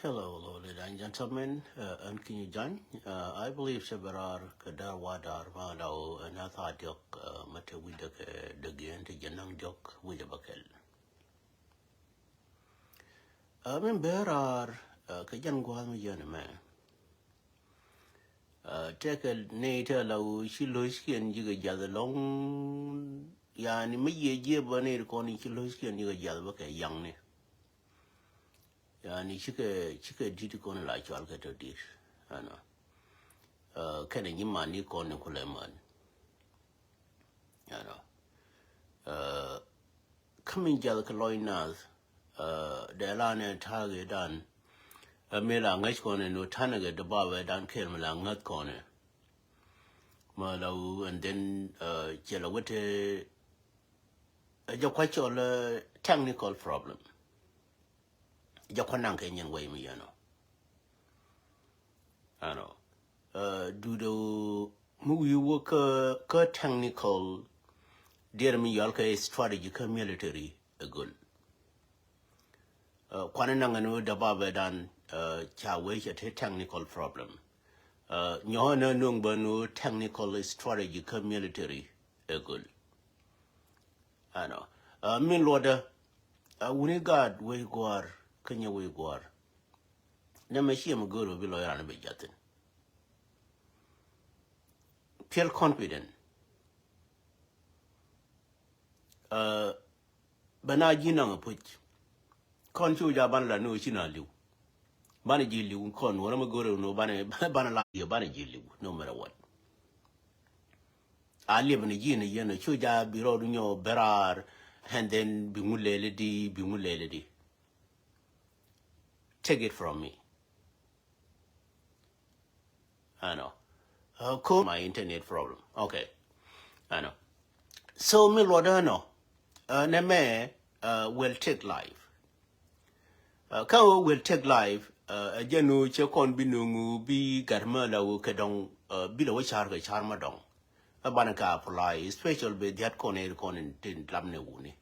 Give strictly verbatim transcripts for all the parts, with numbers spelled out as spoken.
Hello, hello, ladies and gentlemen. Uh, ɛn Ki̱ny Jany. Uh, I believe cɛ bɛ raar kɛ däär wa da̱r ma daw ɛn a thaa diɔ̱k, uh, mɛ te wi̱cdɛ kɛ dägiɛn te jɛ naŋ diɔ̱k wi̱cdɛ bä kɛl. Uh, min bɛ raar, uh, kɛ jɛn gua̱a̱th mi yɛn mɛ. Uh, tekɛ nɛy te la ɣöö ci lo̱ckiɛn ji̱ kɛ jiath ɛlɔ̱ŋ, yani mi yiëë jiɛ bä nɛy ti kɔn ci lo̱ckiɛn ji̱ kɛ jiath bä kɛ yaŋni. Yani cikɛ, cikɛ di̱t kɔn la cual kɛ tɔ di̱t. Ɛnɔ. Uh, kɛnɛ nyi man ni kɔn ni kulɛ man. Ɛnɔ. Uh, kä min jiath kɛ lɔc nath, uh, dee la nɛ ta̱a̱ gɛ dan. Uh, mi la ŋäc kɔn ni tanɛ gɛ dee ba wɛ dan kɛl mi la ŋäth kɔn ni. Ma la wu, and then, uh, cɛ la wete, uh, jɛ kua cɔl, uh, technical problem. Jɛ kua naŋ kɛ nyin wei mi yɛn ɔ. Ɛnɔ. Uh, dude, mi wi̱i̱ wä kä, kä technical, diɛɛr mi yɔal kɛ strategy kä military ɛ göl. Uh, kuanɛ naŋ ɛn wä dee ba bɛ dan, uh, ca wee cɛ te technical problem. Uh, nyɔ̱ɔ̱n ɛ nöŋ bä nu technical strategy kä military ɛ göl. Ɛnɔ. Uh, min luɔtdä, uh, wuni gaat wec gua̱a̱r kä nyɛ wec gua̱a̱r. Nɛ mɛ ciɛ mi göl wä bi lɔc ran bɛ jathin. Feel confident. Uh, bɛ na ji̱ naŋ a puc. Kɔn cu ja banɛ la ni wä ci na li̱w. Banɛ ji̱ li̱w kɔn wä rɛ mi göl wä ni wä banɛ, banɛ la yɛ banɛ ji̱ li̱w no matter what. A liɛp ni ji̱ ni yɛn cu ja bi rɔɔdu nyɔ bɛ raar, and then bi ŋu lɛli di, bi ŋu lɛli di. Take it from me. Ɛnɔ. Uh, ko my internet problem. Okay. Ɛnɔ. So mi luɔtdä ɛnɔ. Uh, nɛ mɛ, uh, will take life. Uh, kä ɣöö will take life, uh, ɛ jɛn ɣöö cɛ kɔn bi nöŋ ɣöö bi gat mä la ɣöö kɛ dɔŋ, uh, bi la wä ca̱r kɛ ca̱r mä dɔŋ. Ɛ banɛ kɛ apply, especially bɛ dhiat kɔn ɛ kɔn in tin lam nɛ wuni.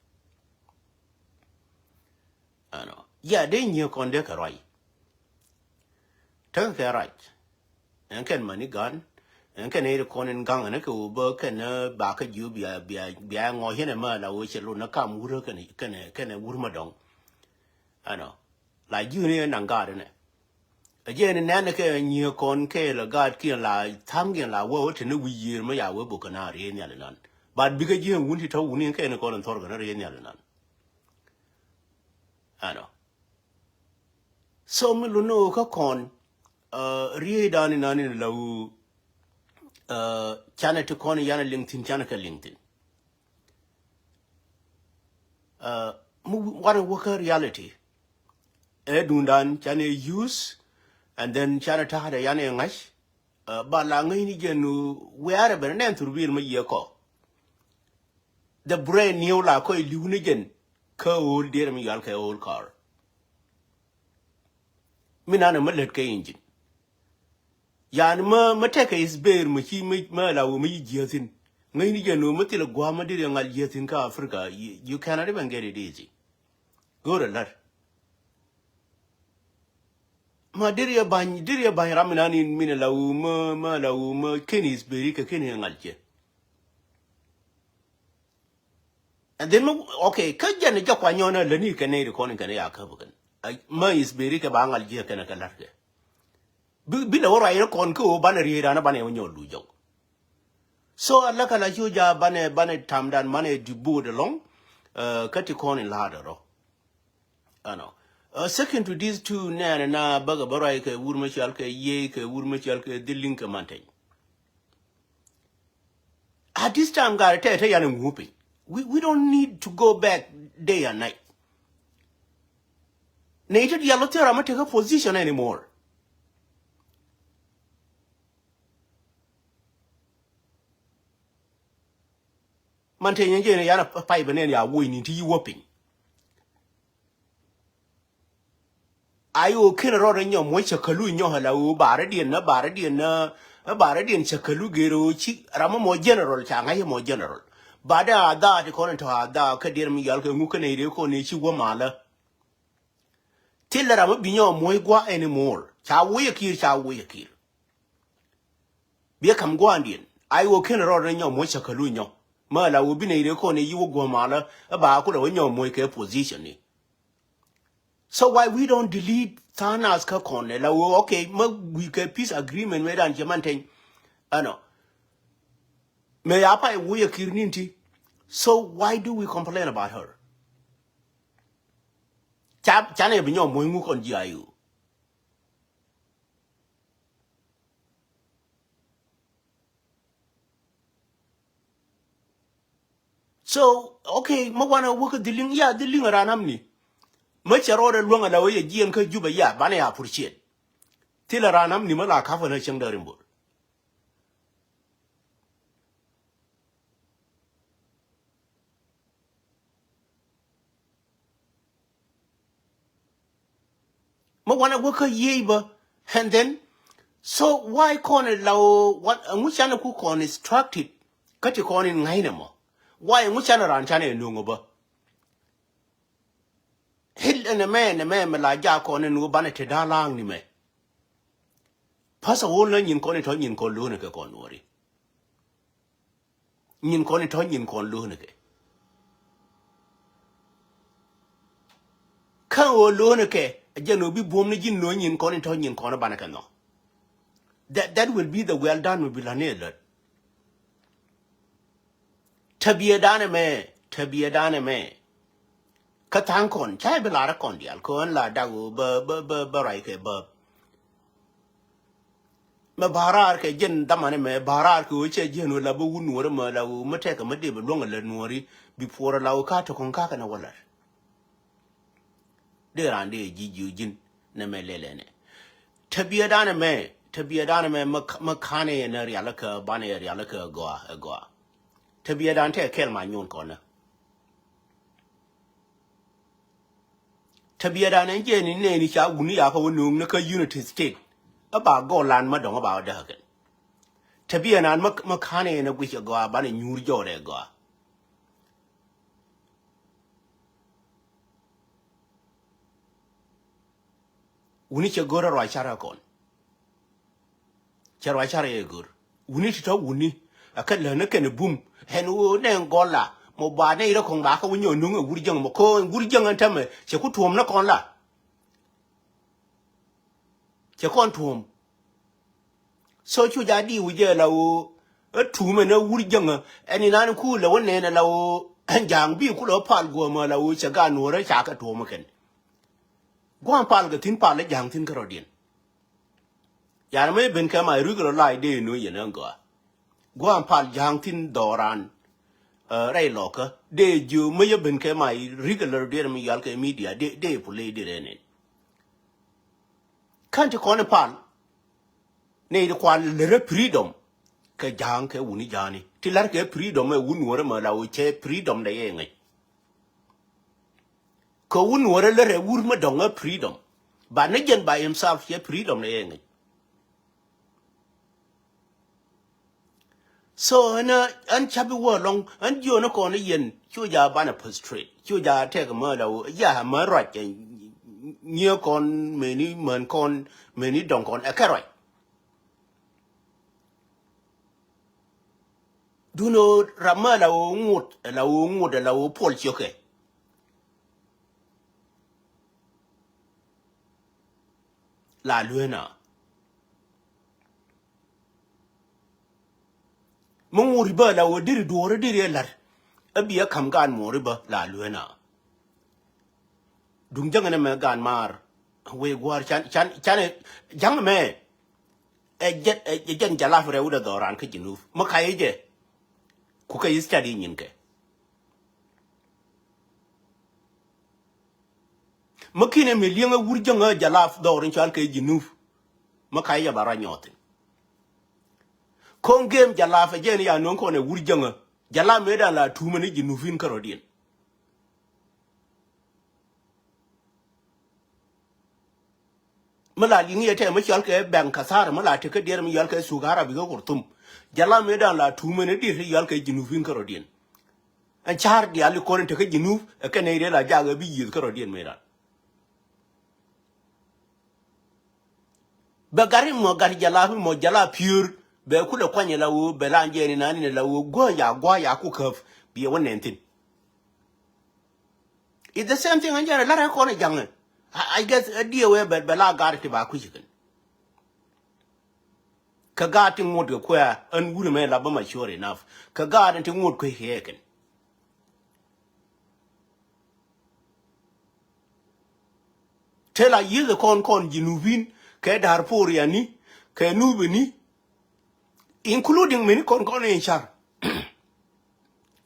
Ɛnɔ. Ya dee nyiɛ kɔn dee kɛ ruac. Tekɛ kɛ ruac. Ɛn kɛn mani gan. Ɛn kɛn iri kɔn in gaŋ ɛn kɛ wä bä kɛn, eh, ba kä jiö bia, bia, bia ŋɔc yɛn ɛmɛ la wä cɛ lot ni kam wurä kɛn, kɛn, kɛn wur ma dɔŋ. Ɛnɔ. La jiö ni ɛn naŋ gaat ɛnɛ. Ɛ jɛ ni nɛn kɛ nyiɛ kɔn kɛ la gaat kiɛn la tham kiɛn la wä wä te ni wi̱i̱ yiër mɛ ya wä bok kɛ na riee nhial inan. But bikɛ jiɛ wun ti tɔ wun in kɛ ni kɔn in thɔr kɛ na riee nhial inan. Ɛnɔ. So mi luni wä kä kɔn, uh, riee dan inan in la wä, uh, canɛ ti kɔn yan liŋ thin canɛ kɛ liŋ thin. Uh, mi wanɛ wä kä reality. Ɛ dundan canɛ use, and then canɛ ta̱a̱dɛ yanɛ ŋa̱c. Uh, ba la ŋäcni jɛn wiarɛ ben nɛn thurbil mi yiɛ kɔ. The brand new la kɔ iliu ni jɛn kä old dier mi yal kɛ old car. Mi nanɛ mi lät kɛ engine. Yani mä, mä tekɛ is ber mä ci mä, mä la wä mä yi jiäthin. Ŋäcni jɛ nu mä thil gua̱a̱ mä diri ŋal jiäthin kä Africa. You, you cannot even get it easy. Go̱o̱rä lär. Ma diri ɛ ba̱ny, diri ɛ ba̱ny ram inan in min la wä mä, mä la wä mä ken is beri kɛ ken iŋal jɛ. And then, okay, kä jɛn jɛ kua nyɔn a läni kɛ nɛy ri kɔn kɛn ya käp kɛn. Mä is beri kɛ ba ŋal jiɛ kɛn kɛ lat kɛ. Bi, bi lɛ wä ruac ri kɔn kä wä banɛ riey dan banɛ wä nyɔl du jɔk. So a lä kɛ la cu ja banɛ, banɛ tam dan manɛ di bo̱o̱d ɛlɔŋ, uh, kä ti kɔn in la̱a̱t rɔ. Ɛnɔ. Uh, second to these two nɛɛnɛ na bäkɛ bä ruac kɛ wur mä cial kɛ yiey kɛ wur mä cial kɛ dhil liŋ kɛ manteny. At this time, gat tɛ tɛ yan ŋu piny. We, we don't need to go back day and night. Nɛ ite dial lo thera ma tɛkɛ position anymore. Man tɛ nyɛ jɛ ni yan a pay bɛ nɛn ya wuɔy ni ti yi wä piny. Ai ɣöö ken rɔɔdɛ nyɔm wä cäkälu nyɔk ala ɣöö barä diɛn na barä diɛn na barä diɛn cäkälu gɛr ɣöö ci ram mɔ general ca ŋa̱c mɔ general. Ba dee a dhaa ti kɔn in tɔ a dhaa kä diɛn mi yal kɛ ŋuk kä nɛy dee kɔn in ci wä malä. Thilɛ ram mi bi nyɔk moc gua̱a̱ anymore. Ca woc ɛ Kiir, ca woc ɛ Kiir. Biɛ kam gua̱a̱ndiɛn. Ay wä ken rɔɔd ni nyɔk moc cä kä lu nyɔk. Mä la wä bi nɛy rɛ kɔn i̱ yi wä gua̱a̱ malä. Ɛ ba kulɛ wä nyɔk moc kɛ position ni. So why we don't delete tha̱a̱ŋ nath kä kɔn ɛ la wä, okay, mä wi̱i̱ kɛ peace agreement mëë dan cɛ man teny. Ɛnɔ. Mëë ya pay woc ɛ Kiir ni̱n ti. So why do we complain about her? Ca, canɛ bi nyɔk moc ŋu kɔn ji̱ ayu. So, okay, mä wanɛ wäkä dhiliŋ, ya dhiliŋ ɛ ran amni. Mä cɛ rɔɔdɛ luäŋ ɛ la wä yɛ jiɛn kä Jubɛ ya, banɛ ya appreciate. Thilɛ ran amni mä la ka̱pä nä cäŋ därimbol. Mä wanɛ wä kä yiey bä. And then, so why kɔn la wä, ɛŋu canɛ ku kɔn instructed kä ti kɔn in ŋa̱cnɛ mɔ? Why ɛŋu canɛ ran canɛ nuŋ bä? Hil ɛn ɛmɛ ɛn ɛmɛ mɛ la jak kɔn in wä banɛ te da̱a̱ la̱a̱ŋ ni mɛ. Pa̱th a wol nä nyin kɔn in tɔ̱ nyin kɔn lo̱o̱nɛ kɛ kɔn nuɔri. Nyin kɔn in tɔ̱ nyin kɔn lo̱o̱nɛ kɛ. Kä ɣöö lo̱o̱nɛ kɛ a jɛn ɣöö bi buɔ̱m ni ji̱n lo̱o̱n nyin kɔn in tɔ̱ nyin kɔn banɛ kɛ nhɔk. That, that will be the well done will be la ni lät. Tɛbiɛ danɛ mɛ, tɛbiɛ danɛ mɛ. Kä tha̱a̱ŋ kɔn ca bi lar kɔn diaal kɔn la dak ɣöö bä bä bä bä ruac kɛ bä. Mɛ ba̱raar kɛ jɛn dhamanɛ mɛ ba̱raar kɛ ɣöö cɛ jiɛn ɣöö la bä wut nuɔ̱ɔ̱ri mɛ la ɣöö mi tɛkɛ mi dee bɛ luäŋ ɛ lät nuɔ̱ɔ̱ri. Bi puɔrɛ la ɣöö ka tɔ̱ kɔ̱ŋ ka̱ kɛn ɛ wä lät. Dee raan dee ji̱ ji̱ ji̱n nɛ mɛ lɛlɛ nɛ. Tɛbiɛ danɛ mɛ, tɛbiɛ danɛ mɛ mɛ ka̱n ɛ nɛ rial kä banɛ rial kä gɔaa ɛ gɔaa. Tɛbiɛ dan tɛ kɛl ma nyuɔn kɔnä. Tɛbiɛ dan ɛn jɛ ni nɛni ca wuni ya kä wä no̱o̱ŋ ni kä Unity State. Ɛ ba gɔlan ma dɔŋ ɛ ba wä däk kɛn. Tɛbiɛ nan ma ma ka̱n ɛ nɛ guic ɛ gɔaa banɛ nyuur jɔɔdɛ ɛ gɔaa. Wuni cɛ go̱r a ruac carɛ kɔn. Cɛ ruac carɛ yɛ go̱r. Wuni ti tɔ wuni. A kɛ länä kɛn bum. Ɛn ɣöö nɛ gɔla. Mɔ ba nɛ irɛ kɔŋ ba kä wä nyɔ nuŋ ɛ wur jäŋ mɔ ko̱o̱n wur jäŋ ɛn tämɛ. Cɛ ku tuɔ̱ɔ̱m nä kɔn la. Cɛ kɔn tuɔ̱ɔ̱m. So cu ja di wi̱cɛ la ɣöö ɛ tuumɛ nä wur jäŋä ɛn inan ku lɛ wä nɛn ɛ la ɣöö ɛn ja̱a̱ŋ bi ku lɛ wä pal guɔ̱mä la ɣöö cɛ gaat nuɔ̱ɔ̱rä ca kɛ tuɔ̱ɔ̱mä kɛn. Gua̱a̱ŋ pal kɛ thi̱n pal ɛ ja̱a̱ŋ thi̱n kärɔ̱diɛn. Yan mëë ben kɛ ma irigɛ lɔ lac dee no̱o̱ŋ yɛn ɛn gɔaa. Gua̱a̱ŋ pal ja̱a̱ŋ thi̱n dhɔran. Rɛy lɔkä dee jiö mëë yɛ ben kɛ ma irigɛ lɔ dee mi yal kɛ media dee dee puley dee rɛ nɛn. Kän ti kɔn i̱ pal. Nɛy ti kual lärä freedom. Kɛ ja̱a̱ŋ kɛ wuni ja̱a̱ni ti lär kɛ freedom ɛ wun nuɔ̱ɔ̱rä mɛ la wä cɛ freedom dɛ yɛ ŋäc. Kɛ wun nuɔ̱ɔ̱rä lärä wur mä dɔ̱ŋ ɛ freedom. Ba ni jɛn by himself cɛ freedom dɛ yɛ ŋäc. So ɛn ɛn capi wä lɔŋ ɛn jiɔni kɔn yɛn cu ja banɛ frustrate cu ja tɛk mɛ la wä ja mɛ ruac. Nyiɛ kɔn meni män kɔn meni dɔŋ kɔn ɛ kɛ ruac. Duno ram mɛ la wä ŋut la wä ŋut la wä puɔl ciökɛ. La lueena. Mi ŋuri bä la wä diri duɔri diri ɛ lar. Ɛ bi ɛ kam gaan muɔri bä la lueena. Duŋ jäŋɛ ni mɛ gaan maar. Wee gua̱a̱r can can can ja̱ŋ mɛ. Ɛ jɛn ɛ jɛn jalaf rɛw dɛ dhɔran kä Jinub mi ka i̱ jɛ. Ku kä i̱ study nyin kɛ. Mi kinɛ mi liɛŋɛ wur jäŋä jalaf dhɔr in cual kɛ Jinub. Mi ka i̱ jɛ ba rɔ nyɔthin. Ko̱ŋ gem jalaf ɛ jɛn ya no̱o̱ŋ kɔn ɛ wur jäŋä jalaf mëë dan la tumä ni Jinubin kärɔ̱diɛn. Mi la liŋ yɛ tɛ mi cɔal kɛ bɛŋ kathar mi la tekä diɛr mi yɔal kɛ thuk Arab ikä Kurtum. Jala mi dan la tumä ni dir ti yɔal kɛ Jinubin kärɔ̱diɛn. Ɛn ca̱r diaal ikɔn in tekä Jinub ɛ kɛ nɛy rɛl a jak ɛ bi yiëth kärɔ̱diɛn mi dan. Bɛ gat imɔ gat jalap imɔ jalap piöör. Bɛ kulɛ kuany ila woo bɛ la jɛɛni nani ila woo guɔ ya guɔ ya ku käp. Biɛ wä nɛn thin. It's the same thing. An jɛɛni lar ɛ kɔn ɛ jaŋɛ. I, I guess a diɛ wee bɛ bɛ la gat ti ba kui̱ci kɛn. Kɛ gaat ti ŋot kɛ kuɛ ɛn wuri mɛ la bä mature enough. Kɛ gaat ti ŋot kuɛ kɛ kɛn. Te la yieth kɔn kɔn Jinubin kɛ Darfuriani kɛ Nubini, including mini kɔn kɔn in car.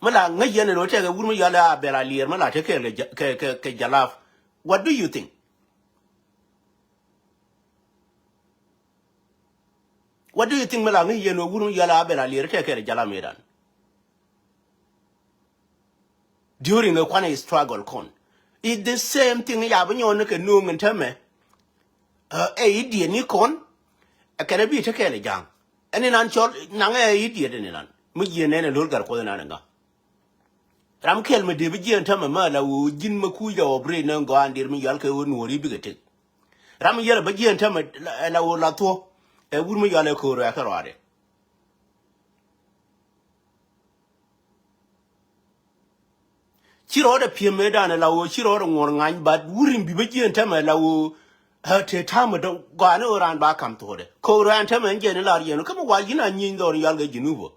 Mi la ŋäc yɛn in wä tɛkɛ wur mi yɔal a bɛl a liɛr mi la te kɛɛl kɛ ja- kɛ kɛ kɛ jalap. What do you think? What do you think mi la ŋäc yɛn wä wur mi yɔal a bɛl a liɛr tɛkɛ kɛɛl jalap mi dan? During a kuan a struggle kɔn. It's the same thing ya bi nyɔn ni kɛ nuŋ in tämɛ. Ɛ idiot ni kɔn. Ɛ kɛn a bi te kɛɛl jaŋ. Ɛn inan cɔl naŋ ɛ idiot in inan. Mi jiɛ nɛn a lol gar kuɔth inan in ŋa. Ram kɛl mi dee bi jiɛ in tämɛ ma la woo ji̱n mi kuc a wä bri ni gɔaan dir mi yɔal kɛ wä nuɔri bikɛ tek. Ram mi yɛl a bi jiɛ in tämɛ la woo la thuɔ. Ɛ wur mi yɔal ɛ ko̱r ɛ kɛ rɔadɛ. Ci rɔɔdɛ piɛm mëëdan ɛ la ɣöö ci rɔɔdɛ ŋuɔr ŋany, but wurin bi bä jiɛn tämɛ la ɣöö ɛ te ta̱a̱m ɛ dɔ̱ŋ gɔaa ni ɣöö raan ba ka̱m thuɔ̱ɔ̱dɛ. Ko̱o̱k raan tämɛ ɛn jiɛn i̱ lar yɛn kä mi wa yi̱n a nyieeny dhɔr yal kɛ Jinub ɔ.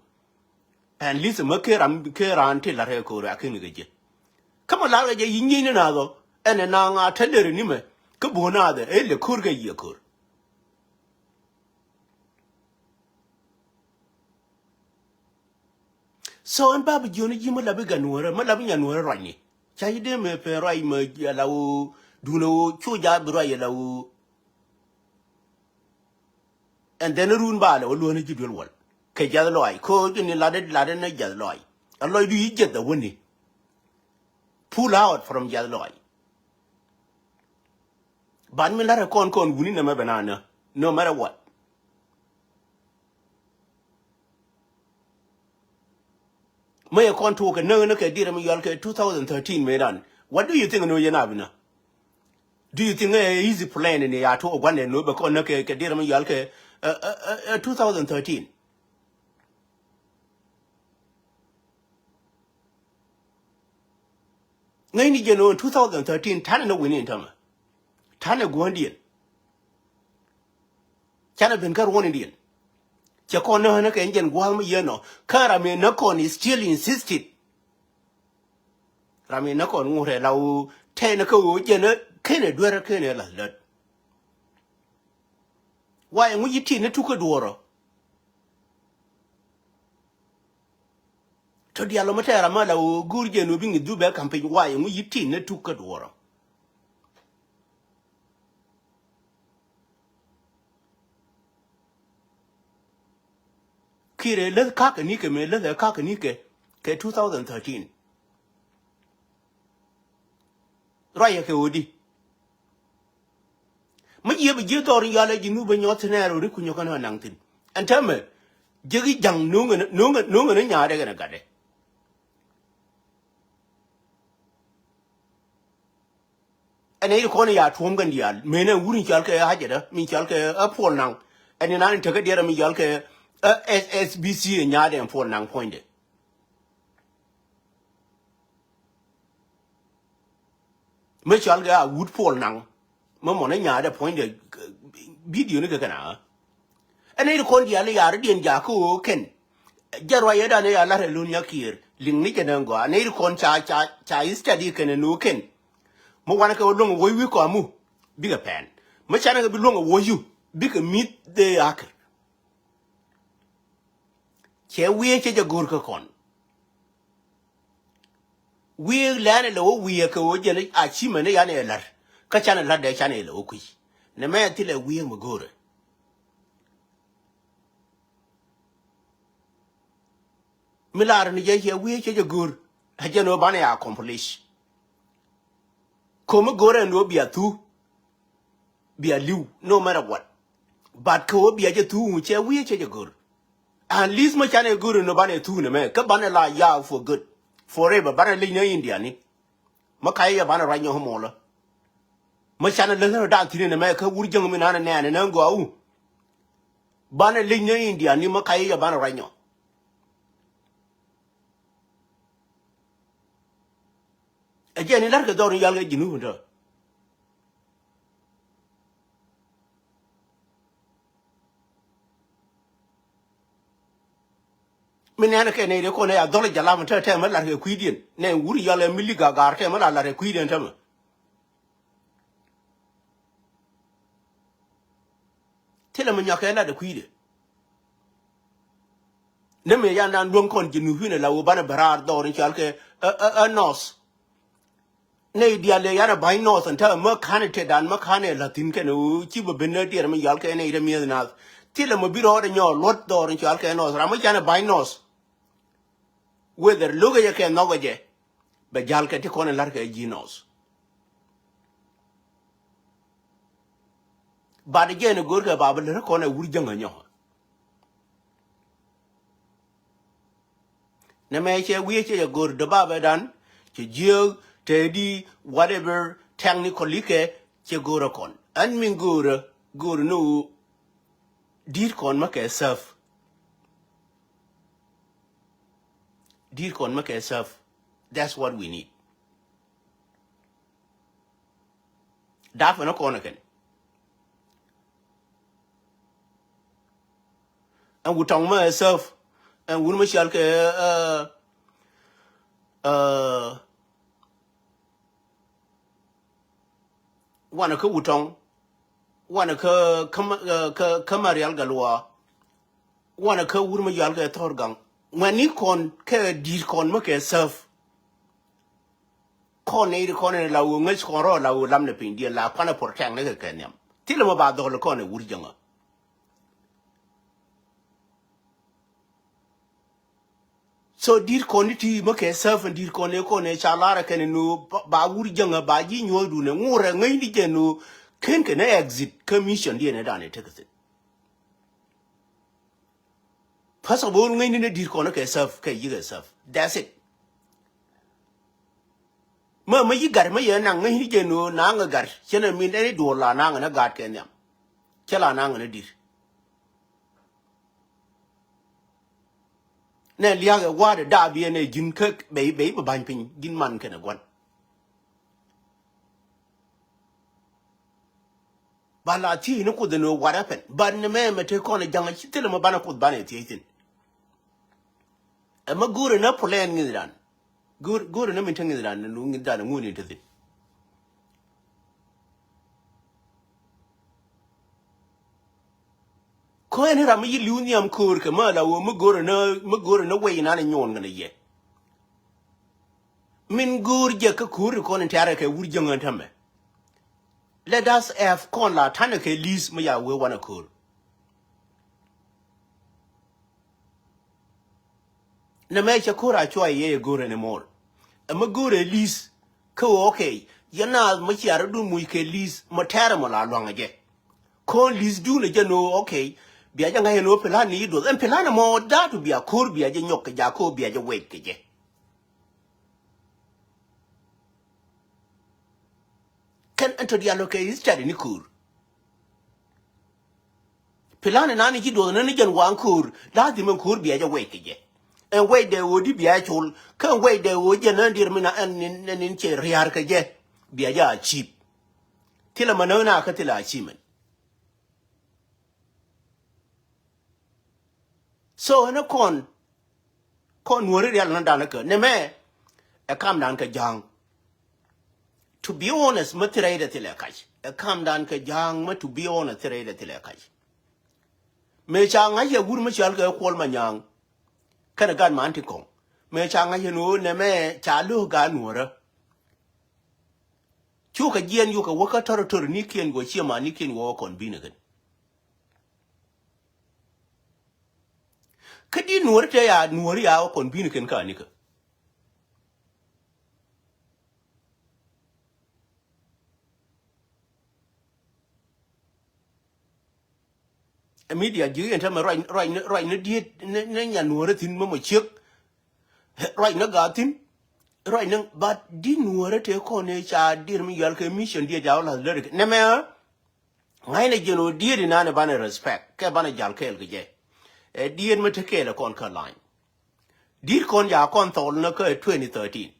Ɛn li̱th ɛmɛ kee ram kee raan ti lar kɛ ko̱o̱k raan ken kɛ jɛ. Kä mi lar kɛ jɛ yi̱ nyieeny ni naath ɔ ɛn ɛ naaŋ a te ler ɛ nimɛ kä bo̱o̱ naath ɛ ëë lɛ ko̱o̱r kɛ yiëë ko̱o̱r. So ɛn ba bi jiɔni ji̱ mi la bi gan nuɔrɛ mi la bi nyan nuɔrɛ ruacni. Ca ji̱ dee mɛ pɛn ruac mɛ la woo duundɛ woo cu jaat bi ruac la woo. And then run ba lɛ wä luɔni ji̱ duel wal kɛ jath lɔac ko̱o̱c ni latdɛ latdɛ ni jath lɔac. A lɔcdu yi jiɛth a wäni. Pull out from jath lɔac. Ban mi lat ɛ kɔn kɔn wuni nɛmɛ bɛ na nä no matter what. Mä yɛ kɔn tuɔk kɛ näk ni kɛ dirɛ mi yual kɛ two thousand thirteen mëë dan. What do you think no yɛn a bi nä? Do you think ɛ easy plan ni ya tuɔk guandɛ no bɛ kɔn näk kɛ kɛ dirɛ mi yual kɛ ɛ ɛ ɛ two thousand thirteen? Ŋäcni jɛn ɣöö two thousand thirteen ta̱nɛ ni wi̱ni in tämɛ. Ta̱nɛ gua̱ndiɛn. Canɛ ben kä ruɔ̱nidiɛn. Cɛ kɔn ni ɣän kɛ jɛn gua̱a̱th mi yɛn ɔ kä ram in nä kɔn is still insisted. Ram in nä kɔn ŋurɛ la ɣöö tɛn kä ɣöö jɛn kenɛ duer kenɛ la̱th lät. Wa ɛŋu yi tin ni tukä duɔ̱ɔ̱rɔ. Tɔ diaal ɔ mi tɛɛr ama la ɣöö go̱o̱r jɛ ni ɣöö bi ŋi̱th dhupɛ ka̱m piny wa ɛŋu yi tin ni tukä duɔ̱ɔ̱rɔ. Kir ɛ läth ka̱kä nikɛ mëë läth ɛ ka̱kä nikɛ kɛ two thousand thirteen. Ruacɛ kɛ ɣöö di mi jiɛ bi jiɛ dhɔr in yɔalɛ ji̱ nu bä nyɔth thin ɛɛr ɣöö ri kunyä kɛn ɣän naŋ thin. Ɛn täämɛ jiäk i̱ ja̱ŋ no̱o̱ŋɛ no̱o̱ŋɛ no̱o̱ŋɛ ni nyaadɛ kɛn ɛ gatdɛ. Ɛn ɛ ir kɔn ya tuɔ̱ɔ̱m kɛn diaal mëë nɛ wur in cɔal kɛ a jɛdä min cɔal kɛ a puɔl naŋ. Ɛn in an in tekä diɛrɛ min cɔal kɛ a S S B C ɛ nyaadɛ ɛn puɔl naŋ puɔ̱nydɛ. Mi cɔal kɛ a wut puɔl naŋ mi mɔnɛ nyaadɛ puɔ̱nydɛ. Bidio ni kɛ kɛn a ɛn ɛ ir kɔn diaal in yaar idiɛn jakä ɣöö kɛn. Jɛ ruac yɛ dan ɛ ya lar ɛ lun nyakiɛɛr liŋ ni jɛ nɛ gɔaa ɛn ɛ ir kɔn ca ca ca istadi kɛn ɛ no̱o̱ kɛn. Mi wanɛ kɛ wä luäŋ ɛ woc wi̱i̱ kɔamu bikɛ pɛn mi canɛ kɛ bi luäŋ ɛ woc yu bikɛ mi̱th dee akɛ. Cɛ wiee cɛ jɛ go̱o̱r kä kɔn. Wiee lɛn ilɛ wä wiee kɛ wä jɛn a cimɛ ni yan ilɛ la̱r kä can ilɛ la̱r dee can ilɛ wä kui̱. Nɛ mɛ thilɛ wiee mi go̱o̱rɛ. Mi lar ni jɛ cɛ wiee cɛ jɛ go̱o̱r. Ɛ jɛn wä banɛ ya accomplish. Ko̱mi go̱o̱rɛ ni wä bia thu. Bia li̱w no matter what. But kɛ wä bia jɛ thuŋ cɛ wi̱i̱ cɛ jɛ go̱r. At least mä canɛ go̱r in nɔ banɛ thuŋ nɛ mɛ kä banɛ la ya for good. Forever banɛ leny nä India ni. Mä kayɛ yɛ banɛ ruac nyɔk mɔlä. Mä canɛ leth nä dan thi̱n nɛ mɛ kä wur jäŋ mi nanɛ nɛɛnɛ nä gɔaa wu. Banɛ lic ni India ni mä kac i̱ jɛ banɛ ruac nyɔ. Ɛ jɛn i̱ la̱rkɛ dhɔr in yal kɛ Jinub in tɔ. Mi nɛnɛ kɛ nɛy dee kɔn ɛ ya dhɔl jalam in tɔ tɛmɛ la̱rkɛ kui̱diɛn. Nɛ wur yal ɛ mi lik a gaar tɛmɛ la la̱rkɛ kui̱diɛn tɛmɛ. Thilɛ mi nyɔk kɛ lat ɛ kui̱dɛ. Ni mi yan dan luäŋ kɔn Jinubin ɛ la wä banɛ bɛ raar dhɔr in cɔal kɛ ɛ, ɛ, ɛ North. Nɛy diaal ɛ yan ɛ ba̱ny North ɛn täämɛ, mä ka̱n ɛ tëë dan mä ka̱n ɛ la̱thi̱n kɛn ɛ ɣöö ci bɛ ben ni diɛɛr mi yɔal kɛ nɛy rɛ mi̱eth nath. Thilɛ mi bi rɔɔdɛ nyɔɔl luɔ̱t dhɔr in cɔal kɛ North ram mi can ɛ ba̱ny North. Whether lo̱kɛ jɛ kɛ nhɔkɛ jɛ, bɛ ja̱l kɛ ti kɔn in la̱rkɛ ji̱ North. Bat jɛn in go̱rkɛ ba bi lär kɔn ɛ wur jäŋä nyɔk. Nɛ mɛ cɛ wi̱i̱ cɛ jɛ go̱r dee ba bɛ dan cɛ jiääk tɛɛdi whatever technically kɛ cɛ go̱rä kɔn. Ɛn min go̱rä go̱r ni wä di̱t kɔn mä kɛ serve. Di̱t kɔn mä kɛ serve. That's what we need. Dap ɛn ɛ kɔn ɛ kɛn. Ɛn wut tɔŋ mä ɛ serve. Ɛn wut mä cial kɛ ɛ ɛ wanɛ kä wut tɔŋ. Wanɛ kä kä kä kä Marial Galuaa. Wanɛ kä wur mä yɔal kɛ thɔr gaŋ. Ŋuɛ̈tni kɔn kɛ di̱t kɔn mä kɛ serve. Kɔn nɛy ri kɔn ɛn la wä ŋäc kɔn rɔ la wä lam ni piny diɛ la kuanɛ protect ni kɛ kɛ nhiam. Thilɛ mä ba dhɔl kɔn ɛ wur jäŋä. So di̱t kɔn ni ti mä kɛ serve di̱t kɔn ni kɔn ni ca lar kɛn ni ba wur jäŋä ba ji̱ nyuɔ̱th dun ni ŋurɛ ŋäc ni jɛ ni ken kɛ ni exit kä mission diɛ ni dan ni tekɛ thin. First of all ŋäcni ni di̱t kɔn kɛ serve kɛ yi̱ kɛ serve. That's it. Mä mä yi̱ gat mä yɛ naŋ ŋäcni jɛ ni naŋ gat cɛ ni min ɛn i̱ duɔl la naŋ ni gat kɛ nhiam. Cɛ la naŋ ni di̱t. Nɛ liak ɛ wa̱a̱dɛ daap yɛn ɛ ji̱n kä bɛ bɛ bɛ ba̱ny piny ji̱n man kɛnɛ gua̱n. Ba la thiec ni kuoth ɛn ɣöö what happened. But ni mɛ mɛ te kɔn ɛ ja̱ŋ ɛ ci thilɛ mɛ banɛ kuoth banɛ thiec thi̱n. Ɛ mɛ go̱o̱rɛ ni plan ŋi̱thdan. Go̱o̱r go̱o̱rɛ ni min te ŋi̱thdan ni ŋi̱thdan ŋuun in te thi̱n. Ko̱ ɛn ram mi yi li̱w nhiam ko̱o̱r kɛ mä la wä mi go̱o̱rɛ ni mi go̱o̱rɛ ni wec inan ɛ nyuɔn kɛn ɛ yɛ. Min go̱o̱r jɛ kä ko̱o̱r ti kɔn in tɛ̈rɛ kɛ wur jäŋä tämɛ. Let us have kɔn la ta̱nɛ kɛ li̱th mi ya wee wanɛ ko̱o̱r. Nɛ mɛ cɛ ko̱o̱r a cuay yɛ yɛ go̱o̱r ɛn ɛ mɔɔr. Ɛ mi go̱o̱r ɛ li̱th kä ɣöö okay yɛ naath mi cia rɔ dun muc kɛ li̱th mi tɛ̈rɛ mɔ la lua̱ŋ ɛ jɛ. Kɔn li̱th dun ɛ jɛ ni ɣöö okay bia jɛ ŋa̱c ɛn ɣöö plan ni yi duɔth ɛn plan ɛmɔ da̱a̱tu bia ko̱o̱r bia jɛ nyɔk kɛ jakä ɣöö bia jɛ wec kɛ jɛ. Kɛn ɛn tɔ diaal ɔ kɛ history ni ko̱o̱r. Plan inan i̱ ci duɔth nän i̱ jɛn waŋ ko̱o̱r la̱th imɛ ko̱o̱r bia jɛ wec kɛ jɛ. Ɛn wecdɛ ɣöö di bia jɛ col kä ɛn wecdɛ ɣöö jɛn nän dier mi na ɛn in cɛ ria̱a̱r kɛ jɛ bia jɛ achieve. Thilɛ mɛ nän na kä thilɛ achievement. So ɛn ɛ kɔn kɔn nuɔ̱ri rial nɔ dan kä nɛ mɛ ɛ kamdan kɛ ja̱a̱ŋ. To be honest mä thirɛ idɛ thilɛ kac ɛ kamdan kɛ ja̱a̱ŋ mä to be honest thirɛ idɛ thilɛ kac. Mëë ca ŋa̱c yɛ wur mä cɔal kɛ kuɔl ma nyaŋ kɛnɛ gat man ti kɔŋ. Mëë ca ŋa̱c yɛ nuɔ̱ɔ̱r nɛ mɛ ca lo̱o̱k gat nuɔ̱ɔ̱rä. Cukɛ jiɛn yukɛ wä kä tɔrɔ tɔrɔ ni kiɛn guɔ ciɛ man ni kiɛn guɔ wä kɔn bi̱n ɛ kɛn. Kä di nuɔ̱ɔ̱ri te ya nuɔ̱ɔ̱ri ya wä kɔn bi̱n kɛn ka nikä. Ɛ midia ji̱ yɛn tämɛ ruac ruac ruac ni diet ni nya nuɔ̱ɔ̱ri thi̱n mɛ mɔ ciek. Ruac ni gaa thi̱n ruac ni bat di nuɔ̱ɔ̱ri te kɔn ni ca dir mi yɔal kɛ mission diet ya wä lath lär kɛ nɛmɛ. Ŋa̱cnɛ jɛn ɣöö diet inan ɛ banɛ respect kɛ banɛ jal kɛɛl kɛ jɛ. Ɛ diet mi te kɛɛl ɛ kɔn kä lany. Di̱t kɔn ca kɔn thɔɔl ni kä twenty thirteen.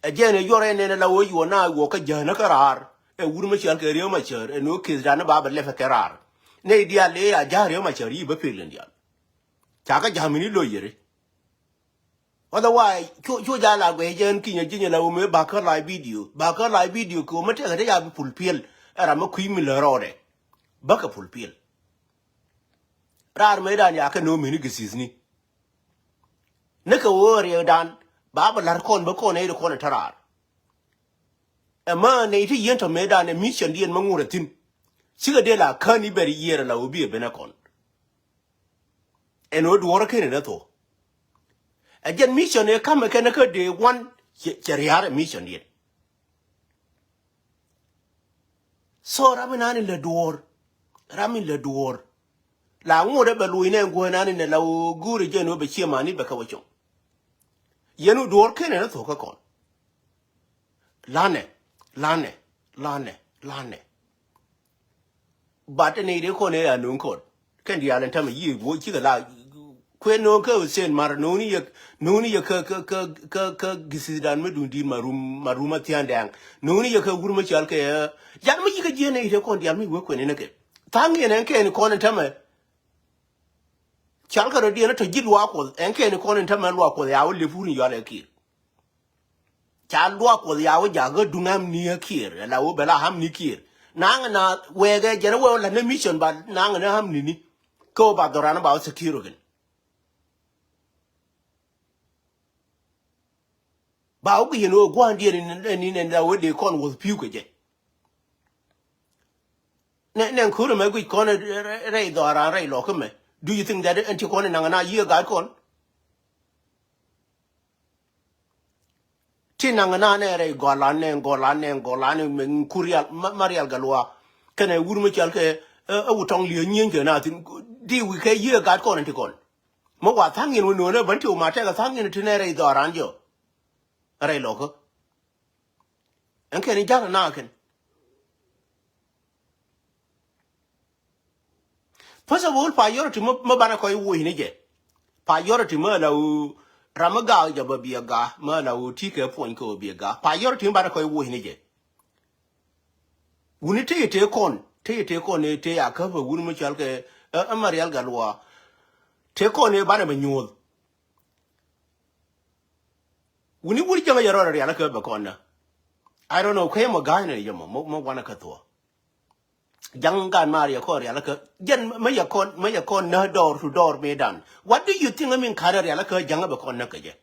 Ɛ jɛn ɛ yuɔr ɛ nɛn ɛ la wee yuɔ na wä kä jäänä kä raar. Ɛ wur mi cɔal kɛ Riek Machar ɛ ni wä keth dan ni ba bɛ lɛpɛ kɛ raar. Nɛy diaal ëë a ja̱a̱k Riek Machar i̱ bä pil in diaal. Ca kä ja̱a̱k mi ni lo̱c yeri. Otherwise cu cu ja̱a̱k la guɛc jɛn kinyɛ ji̱ nyɛ la wä mëë ba kä live video, ba kä live video kɛ wä mi tɛkɛ te ca bi pul piɛl. Ɛ ram mi kui̱ mi lä rɔɔdɛ bä kɛ pul piɛl. Raar mëëdan ya kɛ no̱o̱ŋ mini gɛ thi̱thni. Ni kɛ ɣöö riɛkdan ba bɛ la̱r kɔn bä kɔn nɛy ti kɔn ɛ te raar. Ɛmɛ nɛy ti yien tɔ mëëdan ɛ mission diɛn mä ŋur ɛ thi̱n. Cikɛ dee la kän i̱ bɛr yiëër ɛ la ɣöö bi ɛ ben ɛ kɔn. Ɛn ɣöö duɔ̱ɔ̱r ɛ ken ɛ nɛ thok. Ɛ jɛn mission ëë ka̱mɛ kɛn ɛ kä dee wan cɛ ria̱a̱r ɛ mission diɛn. So ram inan in lɛ duɔ̱ɔ̱r. Ram in lɛ duɔ̱ɔ̱r. La ŋot ɛ bɛ luc nɛ guänan in la wä guur ɛ jɛn wä bɛ ciɛ mani bɛ kɛ wä cɔŋ. Yɛn wä duɔ̱ɔ̱r kenɛ ni thok kä kɔn. Lanɛ, lanɛ, lanɛ, lanɛ. Bat ɛn i̱ dee kɔn ëë a no̱o̱ŋ kɔn. Kɛn diaal ɛn tämɛ yiëë guɔ cikɛ la kuɛ no̱o̱ŋ kä Hussein Mar no̱o̱ŋ ni yɛ no̱o̱ŋ ni yɛ kä kä kä kä kä gisidan mi duŋ di̱i̱t ma rum ma rum a thia̱a̱ŋ dɛɛŋ no̱o̱ŋ ni yɛ kä wur ma cɔal kɛ. Jan mi yikä jiɛn ɛ i̱ dee kɔn diaal mi wee kuɛn inɛ kɛ tha̱a̱ŋ yɛn ɛn kɛɛn kɔn ɛn tämɛ. Cɔal kɛ rɔ diɛn ɛ tɔ ji̱ luaak kuɔth ɛn kɛɛn kɔn ɛn tämɛ luaak kuɔth ya wä lep wur in yɔal ɛ kiir. Ca luak kuɔth ya wä jakä duŋ amni ɛ kiɛɛr ɛ la wä bɛ la amni kiɛɛr. Naŋ na wɛɛkɛ jɛn wä la ni mission ba naŋ ni amni ni. Kä wä ba dhɔran ba wä secure kɛn. Ba wä gi̱i̱n wä gua̱a̱n diɛn ni ni la wä dee kɔn wuɔth pi̱w kɛ jɛ. Nɛ nɛ ko̱r mɛ guic kɔn rɛy dhɔran rɛy lɔk kä mɛ. Do you think that ɛn ti kɔn naŋ na yiëë gat kɔn? Ti naŋ na nɛ rɛy gɔlan nɛ gɔlan nɛ gɔlan nɛ mɛ kur rial ma rial galua. Kɛnɛ wur mi cɔal kɛ ɛ wut tɔŋ liɛ nyieeny kɛ na thin di wi kɛ yiëë gat kɔn ti kɔn. Mi wa thaŋ yin wi nuɔnɛ bän ti wu ma tɛk thaŋ yin ti nɛ rɛy dhɔran jɔ. Rɛy lɔkä. Ɛn kɛn in ja̱r na kɛn. First of all, priority mä, mä banɛ kɔc woc ni jɛ. Priority mä la wu ram mä gaak jɛ bä biɛ gaak, mä la wu ti kɛ puɔny kɛ bä biɛ gaak. Priority mä banɛ kɔc woc ni jɛ. Wuni te yɛ te kɔn, te yɛ te kɔn, te ya käpɛ wuni mä cɔal kɛ, ɛ, ɛ, ma rial gal wa. Te kɔn ɛ banɛ bɛ nyuɔth. Wuni wuni jäŋä yɛ rɔɔdɛ rial kä bɛ kɔn nä. I don't know, kɛ yɛ mɔ ga̱a̱c nɛ yɛ mɔ, mɔ, mɔ wanɛ kä thuɔ. Ja̱ŋ gat maar yɛ kɔn rial kä jɛn mä yɛ kɔn mä yɛ kɔn nä door to door mëëdan. What do you think I mean karɛ rial kä ja̱ŋ bɛ kɔn nä kä jɛ?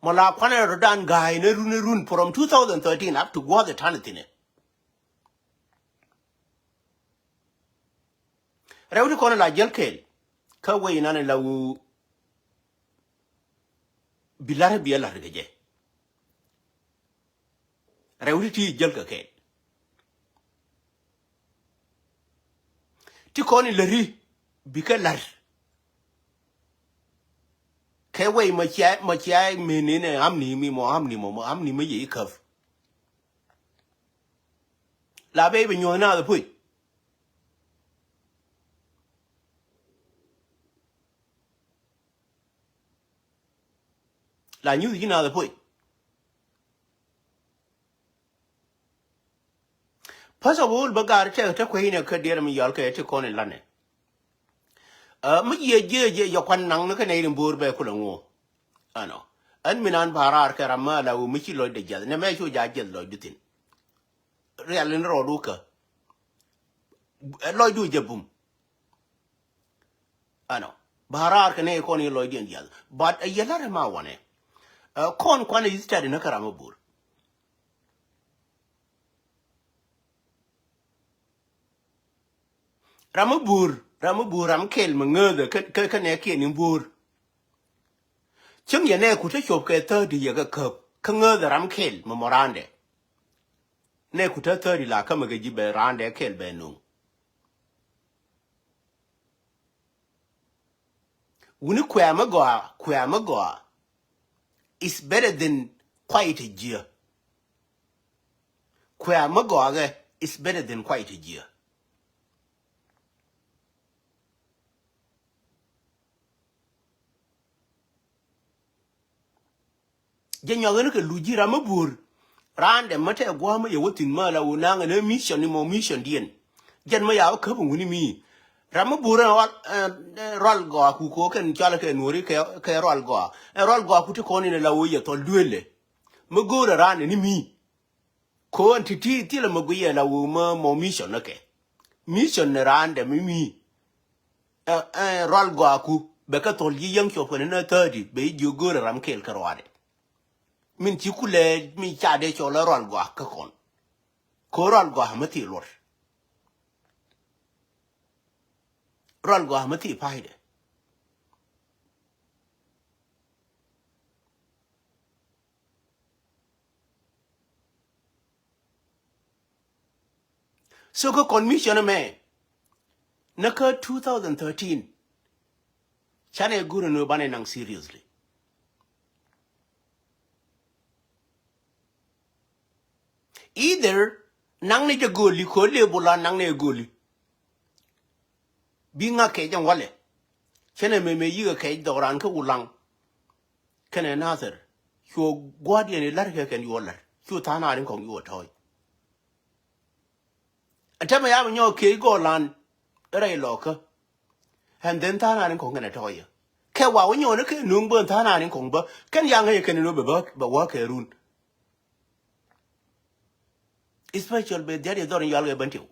Mɔ la kuanɛ rɔ dan ga̱a̱y ni run ni run from two thousand thirteen up to gua̱th ɛ ta̱n thi̱nɛ. Rɛw ti kɔn la jäl kɛɛl kä wec inan la wu bi la̱r bi ɛ la̱r kɛ jɛ. Rɛw ti ti jäl kɛ kɛɛl. Ti kɔn in läri bikɛ la̱r. Kɛ wec mɔ cia mɔ cia meni nɛ amni mi mɔ amni mɔ mɔ amni mɔ yɛ ikäp. La bɛ i̱ bɛ nyuɔ̱th naath puc. La nyuth ji̱ naath puc. First of all, bä gaar tɛk te kuecnɛ kä diɛɛr mi yɔal kɛ ti kɔn in lanɛ. Ɛ mi jiɛ jiɛ jiɛ yɛ kuan naŋ ni kä nɛy rin bo̱o̱r bɛ kulɛ ŋuɔ. Ɛnɔ ɛn mi nan ba raar kɛ ram mi ala wu mi ci lɔcdɛ jiath nɛ mɛ cu ja jiath lɔcdu thin. Rial in rɔɔdu kä ɛ lɔcdu jɛ bum. Ɛnɔ ba raar kɛ nɛy kɔn in lɔcdiɛn jiath but ɛ yɛ la̱rɛ ma wanɛ. Ɛ kɔn kuanɛ yi̱th tɛt in kä ram mi bo̱o̱r. Ram mi buur, ram mi buur, ram kɛl mi ŋääthɛ kä, kä, kä nɛ kiɛ ni buur. Cäŋ yɛ nɛ ku te cop kɛ thäri yɛ kɛ käp kä ŋääthɛ ram kɛl mi mɔ raandɛ. Nɛ ku te thäri la kä mi kɛ ji̱ bɛ raandɛ kɛl bɛ nuŋ. Wuni kuɛ̈ɛ̈ mi gɔaa, kuɛ̈ɛ̈ mi gɔaa is better than kuay ti jiɛ. Kuɛ mi gɔakɛ is better than kuay ti jiɛ. Jɛ nyɔk in kɛ luc ji̱ ram mi buur. Raan dɛ mi tɛ gua̱a̱ mi yɛ wä thi̱n ma la wä naŋ ɛn ɛ mission ni mɔ mission diɛn. Jɛn mi ya wä käp in wuni mi ram mi buur ɛn rual, ɛn rual gɔaa ku ko kɛn cɔal kɛ nuɔri kɛ, kɛ rual gɔaa. Ɛn rual gɔaa ku ti kɔn in la wä yɛ thɔl duëlɛ. Mi go̱o̱rɛ raan ɛn ni mi. Ko̱n ti ti thilɛ mɛ guiyɛ la wee mɛ mɔ mission ni kɛ. Mission ni raan dɛ mi mi. Ɛ, ɛ, rual gɔaa ku bɛ kɛ thol yi yäŋ cuɔp kɛn ni thirty bɛ yi jiök go̱o̱rɛ ram kɛɛl kɛ ruaadɛ. Min ci kulɛ mi ca dee cɔl ɛ rual gɔaa kä kɔn. Ko̱ rual gɔaa mi thil luɔr. Rual gɔaa mi thil pa̱a̱cdɛ. So kä commission mɛ ni kä two thousand thirteen canɛ go̱r ni banɛ naŋ seriously. Either naŋ ni jɛ go̱o̱li ko̱ lëë bula naŋ ni jɛ go̱o̱li. Bi ŋa kɛc ɛn walɛ. Cɛnɛ mɛmɛ yikɛ kɛc dhɔk raan kä Wulaŋ. Kɛnɛ Nathir. Cuɔ gua̱a̱r diɛn ilar kɛ kɛn yuɔ lar. Cuɔ tha̱a̱ŋ naarin kɔŋ yuɔ tɔ̱ɔ̱c. Ɛn tɛmɛ ya mi nyɔk kɛc gɔɔlan. Rɛy lɔkä. And then tha̱a̱ŋ naarin kɔŋ kɛnɛ tɔ̱ɔ̱c. Kɛ wa wä nyɔk ni kɛ nuŋ bä tha̱a̱ŋ naarin kɔŋ bä. Kɛn yaŋ ɛ kɛn in wä bɛ bä wä kɛ run. Especially bɛ dhiat yɛ dhɔr in yual kɛ bän tiw.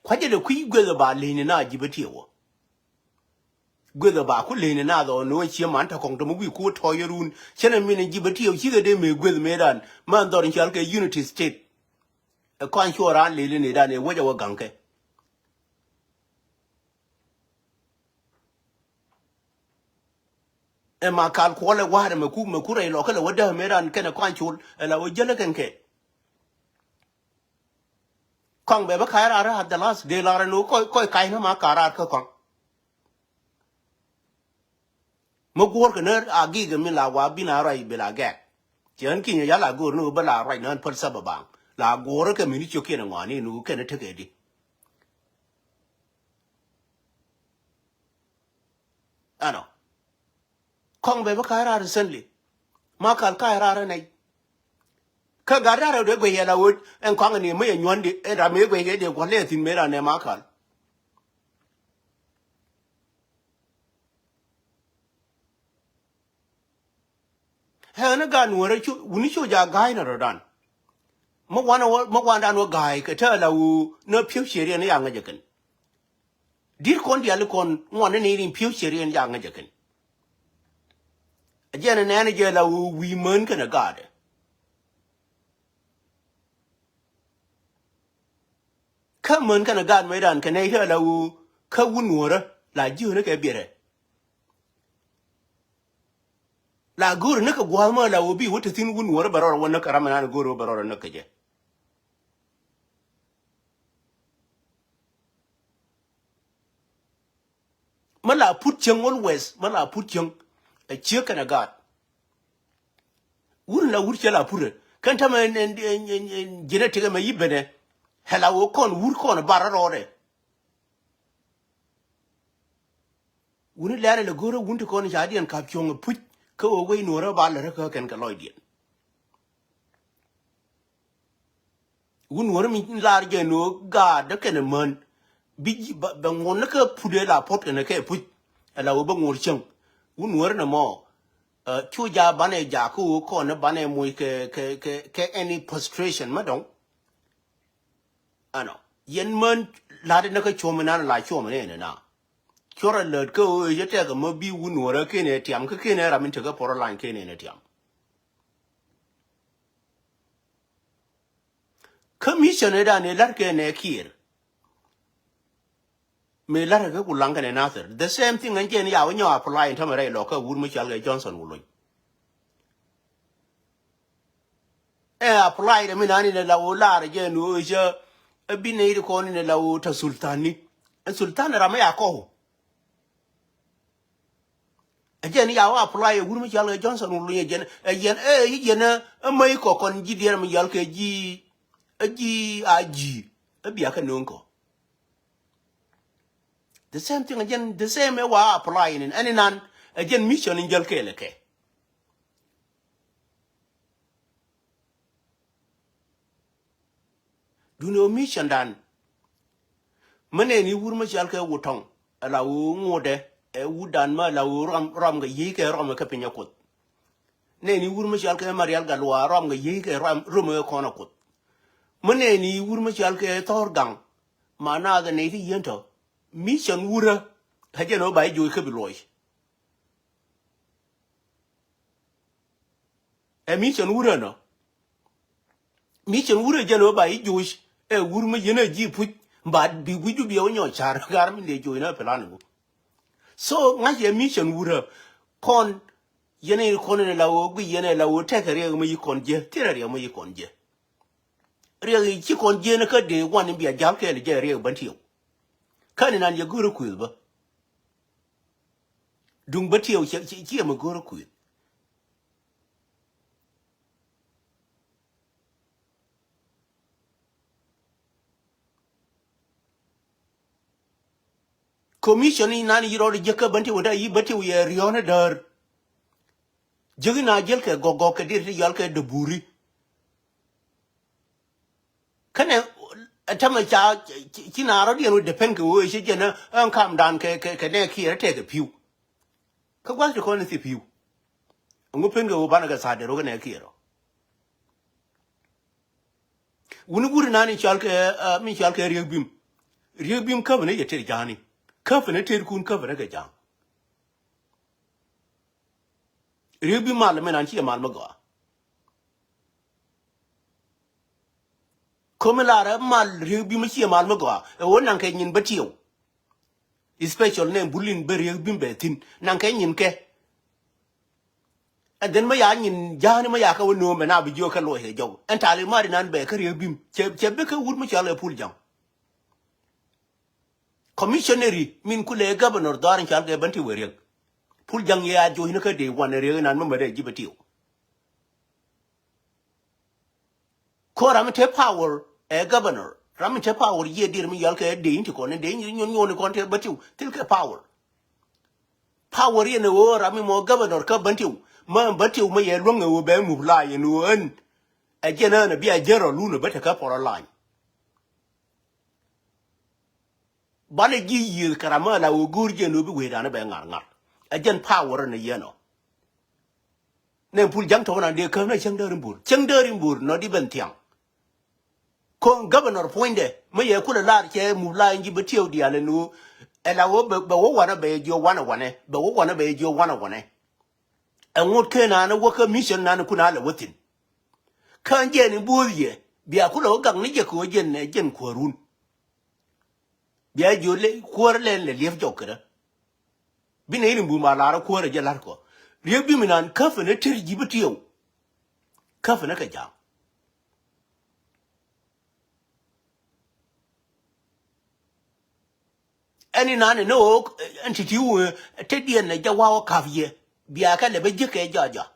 Kua̱cä dee kui̱ gueth ɛ ba leny ni na ji̱ bä tiɛ wä. Gueth ɛ ba ku leny ni na dhɔ ni wä cie man tɔ kɔŋ tɔ mi wi̱i̱ ku tɔ̱ yɛ run. Cɛn ɛ min ji̱ bä tiɛ wä cikɛ dee mëë gueth mëë dan man dhɔr in cɔal kɛ Unity State. Ɛ kɔn cuɔ raan leny ni dan ɛ wec ɛ wä gaŋkɛ. Ɛ ma kal kuɔlɛ wa̱a̱rɛ mɛ ku mɛ ku rɛy lɔkä lɛ wä däk mëë ran kɛnɛ kɔaŋ col ɛ la wä jälä kɛn kɛ. Kɔaŋ bɛ bä ka̱c raar at the last day larɛ ni wä kɔc kɔc ka̱c ni ma ka̱c raar kä kɔaŋ. Mi guɔ̱ɔ̱r kɛ ni a gik mi la wa bin a ruac bi la gɛk. Cɛ ɣän kinyɛ ya la go̱o̱r ni wä bä la ruac ni ɣän päl saba baŋ la guɔ̱ɔ̱r kɛ mi ni ciökiɛn ɛ ŋɔaani ni wä kɛn tekɛ di. Ɛnɔ. Kɔŋ bɛ bä ka̱a̱c raar recently. Ma kal ka̱a̱c raar ɛ nɛy. Kä gat raar ɛ dee guɛy yɛ la wä ɛn kɔaŋ ni mi yɛ nyuɔ̱n di ɛn ram mi yɛ guɛy kɛ dee gua̱l lɛ thi̱n mëë ran nɛ ma kal. Ɛ ni gaat nuɔ̱ɔ̱rä cu wuni cu ja ga̱a̱c ni rɔ̱dan. Mi wan wä mi wandan wä ga̱a̱c kɛ te la wu ni pi̱w ciëriɛn ni ya ŋäcä kɛn. Di̱t kɔn diali kɔn ŋuɔ̱n ni ni rin pi̱w ciëriɛn ya ŋäcä kɛn. A jiɛn ni nɛɛni jɛ la wu wi̱i̱ män kɛnɛ gaatdɛ. Kä män kɛnɛ gaat mecdan kɛ nɛy te la wu kä wun nuɔ̱ɔ̱rä la ji̱ ni kɛ biɛrɛ. La go̱o̱ri ni kɛ gua̱a̱th mɔ la wä bi wä te thi̱n wun wä rɔ bɛ rɔrɔ wä näk kɛ ram ɛnan go̱o̱ri wä bɛ rɔrɔ näk kɛ jɛ. Mä la put cieŋ always mä la put cieŋ. Ɛ ciek kɛnɛ gaat. Wur la wur cɛ la purɛ kɛn tämɛ ɛn ɛn ɛn ɛn ji̱n ɛ tikɛ mɛ yi benɛ. Hɛ la wä kɔn wur kɔn bar rɔɔdɛ. Wuni lɛ̈ɛ̈rɛ lɛ go̱rä wun ti kɔn ca diɛn kap cuɔ̱ŋ ɛ puc kä ɣöö wec nuɔ̱ɔ̱rä ba lärä kä kɛn kɛ lɔcdiɛn. Wun nuɔ̱ɔ̱rä mi lar jɛ nuɔ̱ɔ̱ gaatdä kɛn ɛ män bi ji̱ bɛ ŋuɔ̱n ni kä putdɛ la puɔ̱t kɛn ɛ kɛ puc. Ɛ la ɣöö bä ŋuɔ̱ɔ̱r cäŋ wun nuɔ̱ɔ̱rä nɛ mɔ. Cu ja banɛ ja kä ɣöö kɔn ni banɛ moc kɛ kɛ kɛ kɛ any frustration mä dɔ̱ŋ. Ɛnɔ yɛn män la̱t inä kä cuɔ̱m inan la cuɔ̱m inɛ inɛ na. Cuɔrɛ lät kä ɣöö yɛ tɛk ɛmɔ bi wun nuɔ̱ɔ̱rä kenɛ tiam kä kenɛ ram in tekä pɔrɔ lany kenɛ inɛ tiam. Kä mission idan ilar kenɛ kiɛɛr. Mëë la̱rä kä Wulaŋ kɛnɛ Nathir the same thing ɛn jɛn ya wä nyɔk apply in tämɛ rɛy lɔ kä wur mi cɔal kɛ Johnson Wulony. Ɛ apply dɛ mi nani nɛ la wä lar jɛ ni wä cä ɛ bi nɛy ti kɔn ni nɛ la wä ta sultani. Ɛ sultan ram ya kɔw. Ɛ jɛn ya wä apply ɛ wur mi cɔal kɛ Johnson Wulny ɛ jɛn ɛ jɛn ɛ jɛn ɛ mäc kɔ kɔn ji̱ diɛɛr mi yɔal kɛ ji̱ ɛ ji̱ a ji̱ ɛ bia kɛ no̱o̱ŋ kɔ. The same thing ɛ jɛn the same ɛ wä apply in ɛn inan ɛ jɛn mission in jäl kɛɛl ɛ kɛ. Duni ɣöö mission dan. Mä nɛɛni wur mä cɔal kɛ Wutɔŋ ala ɣöö ŋotdɛ ɛ wut dan mä ala ɣöö rɔm rɔm kɛ yiey kɛ rɔm kɛ piny ɛ Kuoth. Nɛɛni wur mä cɔal kɛ Marial Gatluak rɔm kɛ yiey kɛ rɔm rɔm kɛ kɔn ɛ Kuoth. Mä nɛɛni wur mä cɔal kɛ Thɔr Gaŋ ma naath ɛ nɛy ti yien tɔ. Mission wurä ɛ jɛn ɣöö ba i̱ joc kä bi luɔc. Ɛ mission wurä nɔ. Mission wurä jɛn ɣöö ba i̱ joc ɛ wur mi yɛn ɛ ji̱ puc ba bi wi̱c ju biɛ wä nyɔk ca̱r gar mi lɛ joc nä plan bu. So ŋa̱c ɛ mission wurä kɔn yɛn ɛ kɔn ɛ la ɣöö gui yɛn ɛ la ɣöö tɛkɛ riɛk mi yi kɔn jiɛ thirɛ riɛk mi yi kɔn jiɛ. Riɛk i̱ ci kɔn jiɛ ni kä dee wan in bia ja̱l kɛɛl jɛ riɛk bän tiɛw. Kä ni nan yɛ go̱o̱r ɛ kuëth bä. Duŋ bä tiɛw ci ci ci ɛmɛ go̱o̱r kuëth. Commission inan yi rɔɔd jiäkä bän tiɛw da yi bä tiɛw yɛ riɔ̱n däär. Jiäk ina jiäl kɛ gɔk gɔk kɛ dir ti yɔal kɛ däburi. Kɛnɛ ɛ tämɛ ca ci na rɔ̱diɛn wä depend kɛ wee ci jɛn ɛ ɛn kamdan kɛ kɛ kɛ nɛ kiɛr ɛ tɛkɛ pi̱w. Kä gua̱th ti kɔn i̱ thip pi̱w. Ɛŋu pen kɛ wee banɛ kɛ tha̱a̱dɛ rɔ kɛ nɛ kiɛr ɔ. Wuni wuri nani cɔal kɛ ɛ mi cɔal kɛ Riek Bim. Riek Bim käpɛ ni yɛ tɛr ja̱a̱ni käpɛ ni tɛr kun käpɛ ni kɛ ja̱a̱ŋ. Riek Bim mal mi nan ciɛ mal mi gɔaa. Komi lar ɛ mal Riek Bim ciɛ mal mi gɔaa ɛ wä naŋ kɛ nyin bä tiɛw. Especial nɛ bulin bä Riek Bim bɛ thin naŋ kɛ nyin kɛ. And then mä ya nyin ja̱a̱ni mä ya kä wä no̱o̱m bɛ na bi jiök kä luɔc kɛ jɔk ɛn tali mari nan bɛ kä Riek Bim cɛ cɛ bikɛ wut mi cɔal ɛ Pul Jaŋ. Commissioneri min kulɛ governor dhɔr in cɔal kɛ bän ti weriek. Pul Jaŋ yɛ a joc ni kä dee wan riek inan mi mädɛ ji̱ bä tiw. Ko ram in te power ɛ governor ram in te power yiɛ dir mi yɔl kɛ dee in ti kɔn in dee in nyuɔn nyuɔn in kɔn te bä tiw thil kɛ power. Power yɛn ɛ ɣöö ram in mɔ governor kä bän tiw mä bä tiw mä yɛ luäŋ ɛ ɣöö bɛ mup la yɛn ɣöö ɛn. Ɛ jiɛn ɛn ɛ bia jiɛn rɔ lun ɛ bä te kä pɔrɔ lany. Banɛ ji̱ yiëëth kɛ ram mi ala ɣöö go̱o̱r jiɛn ɣöö bi wecdan ɛ bɛ ŋa̱r ŋa̱r. Ɛ jɛn power ni yɛn ɔ. Nɛ Pul Jaŋ tɔ̱ nan dee käm nɛ cäŋ däär in bo̱r cäŋ däär in bo̱r nɔ di ben thiaŋ. Ko̱n governor puɔ̱nydɛ mi yɛ kulɛ lar cɛ mup la in ji̱ bä tiɛw diaal in ɣöö ɛ la ɣöö bɛ wä wanɛ bɛ jiɔ wanɛ wanɛ bɛ wä wanɛ bɛ jiɔ wanɛ wanɛ. Ɛ ŋot ken an wä kä mission nan kun a lɛ wä thi̱n. Kä jiɛn in bo̱o̱th yɛ bia kulɛ wä gak ni jɛ kɛ wä jiɛn ɛ jiɛn kuäärun. Bia jiö le kuäär lɛn lɛ liep jɔk kädä. Bi nɛ in in bum a lar kuäär a jɛ lar kɔ. Riek bi mi nan käp in a ter ji̱ bi tiɛw. Käp in a kɛ ja̱a̱ŋ. Ɛn in nan in ɣöö ɛn ti ti wee te diɛn ɛ jɛ wa̱a̱ wä ka̱p yɛ bia kɛ lɛ bä jiäk kɛ jɔa jɔa.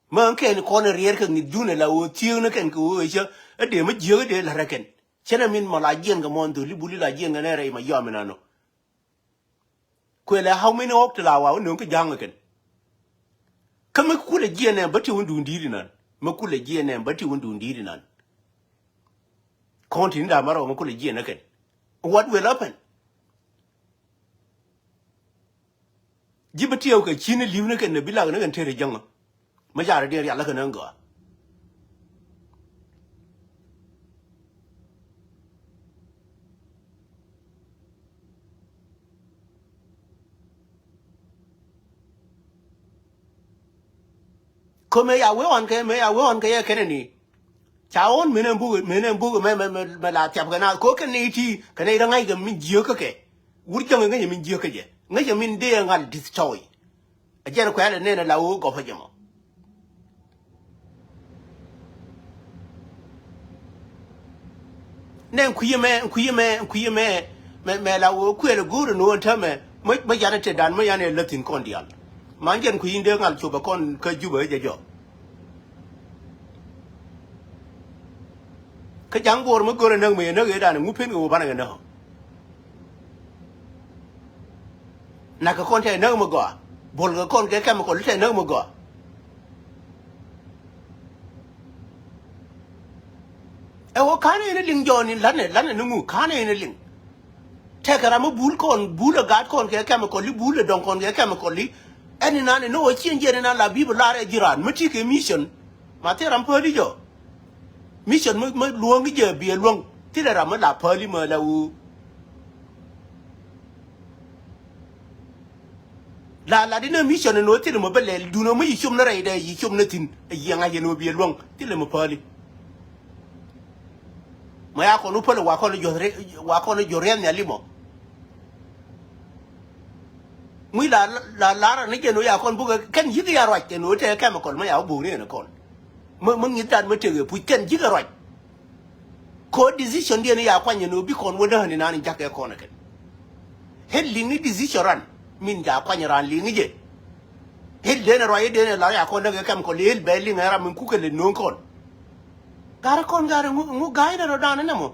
Mä ŋ kɛn kɔn riɛr kɛ ŋi̱th jun ɛ la ɣöö thieek ni kɛn kɛ ɣöö ɛ cä ɛ dee mä jiääk ɛ dee la̱t rɛ kɛn. Cä nɛ min mɔ la jiɛn kɛ mɔn dholi buli la jiɛn kɛ nɛ rɛy ma yɔam inanɔ. Kuël ɛ how many ɣɔk ti la wa wä nöŋ kä ja̱ŋ ɛ kɛn. Kä mi kulɛ jiɛn ɛ bä ti wä duun di̱i̱t inan mi kulɛ jiɛn ɛ bä ti wä duun di̱i̱t inan. Kɔn ti ni da̱a̱ ma rɔw mi kulɛ jiɛn ɛ kɛn. What will happen? Ji̱ bi tiɛw kɛ ci ni li̱w ni kɛn ni bi lak ni kɛn tëë ri jäŋä. Mi ca ri diɛn rial ni kɛn ni gɔaa. Ko mëë ya wee ɣɔn kɛ mëë ya wee ɣɔn kɛ yɛ kɛnɛ ni. Ca ɣɔn mënɛ buk mënɛ buk mɛ mɛ mɛ la thiap kɛ na ko kɛn ni ti kɛnɛ ira ŋa̱c kɛ min jiök kä kɛ. Wur jäŋ ŋäcɛ min jiök kä jɛ ŋäcɛ min dee ŋal destroy. A jɛn kuɛl nɛn la wee gɔpä jɛ mɔ. Nɛ kui̱ mɛ kui̱ mɛ kui̱ mɛ mɛ mɛ la wee kuɛl go̱o̱r ni wee tämɛ. Mä, mä yan ɛ tëë dan, mä yan ɛ lät thi̱n kɔn diaal. Ma jɛn kui̱ in dee ŋal copɛ kɔn kä Jubɛ jɛ jɔk. Kä ja̱ŋ Bo̱o̱r mä görɛ näk, mä yɛ näk ëëdan, ŋu pen kɛ wä banɛ kɛ näk. Na̱k kɛ kɔn tɛ näk mä gɔaa. Bo̱l kɛ kɔn kɛ chemical tɛ näk mä gɔaa. Ɛ wä ka̱n ɛ ni liŋ jɔɔni, la̱nɛ, la̱nɛ ni ŋu, ka̱n ɛ ni liŋ. Tɛkɛ ram mi bul kɔn, bul ɛ gaat kɔn kɛ chemical i̱, bul ɛ dɔ̱ŋ kɔn kɛ chemical i̱. Ɛn inan inɔ ɛ cieŋ jiɛn inan la bi̱i̱ bi lar ɛ ji̱ raan mi ti kɛ mission. Ma thil ram päli jɔ. Mission mi, mi luɔ̱ŋ i̱ jɛ biɛ luɔ̱ŋ. Thilɛ ram mi la päli mɛ la wu. La, la di ni mission inɔ thilɛ mɛ bä lɛl, duundɛ mi yi com ni rɛy dɛ, yi com ni thi̱n. Ɛ yiɛŋ a yɛn wä biɛ luɔ̱ŋ. Thilɛ mɛ päli. Mɛ ya kɔn wä päl wa kɔn jɔth ri-, wa kɔn jɔth riɛth nhiali mɔ. Muc la, la, la lar ni jɛn wä ya kɔn bukɛ kɛn yi̱k ya ruac kɛn wä tɛ chemical mɛ ya wä buk ni ɛn kɔn. Mɛ, mɛ ŋi̱th dan mɛ tëk ɛ puc kɛn yi̱k ya ruac. Ko decision diɛn ya kuany ɛn wä bi kɔn wä dähäni nan in ja̱k kɛ kɔn ɛ kɛn. Hel liŋi decision ran min ja kuany ran liŋi jɛ. Hel den ɛ ruac den ɛ lar ya kɔn däk ɛ chemical hel bɛ liŋ ɛ ram min kukɛ lɛ no̱o̱ŋ kɔn. Garɛ kɔn garɛ ŋu, ŋu ga̱a̱cdɛ rɔ da̱a̱n ɛnɛ mɔ.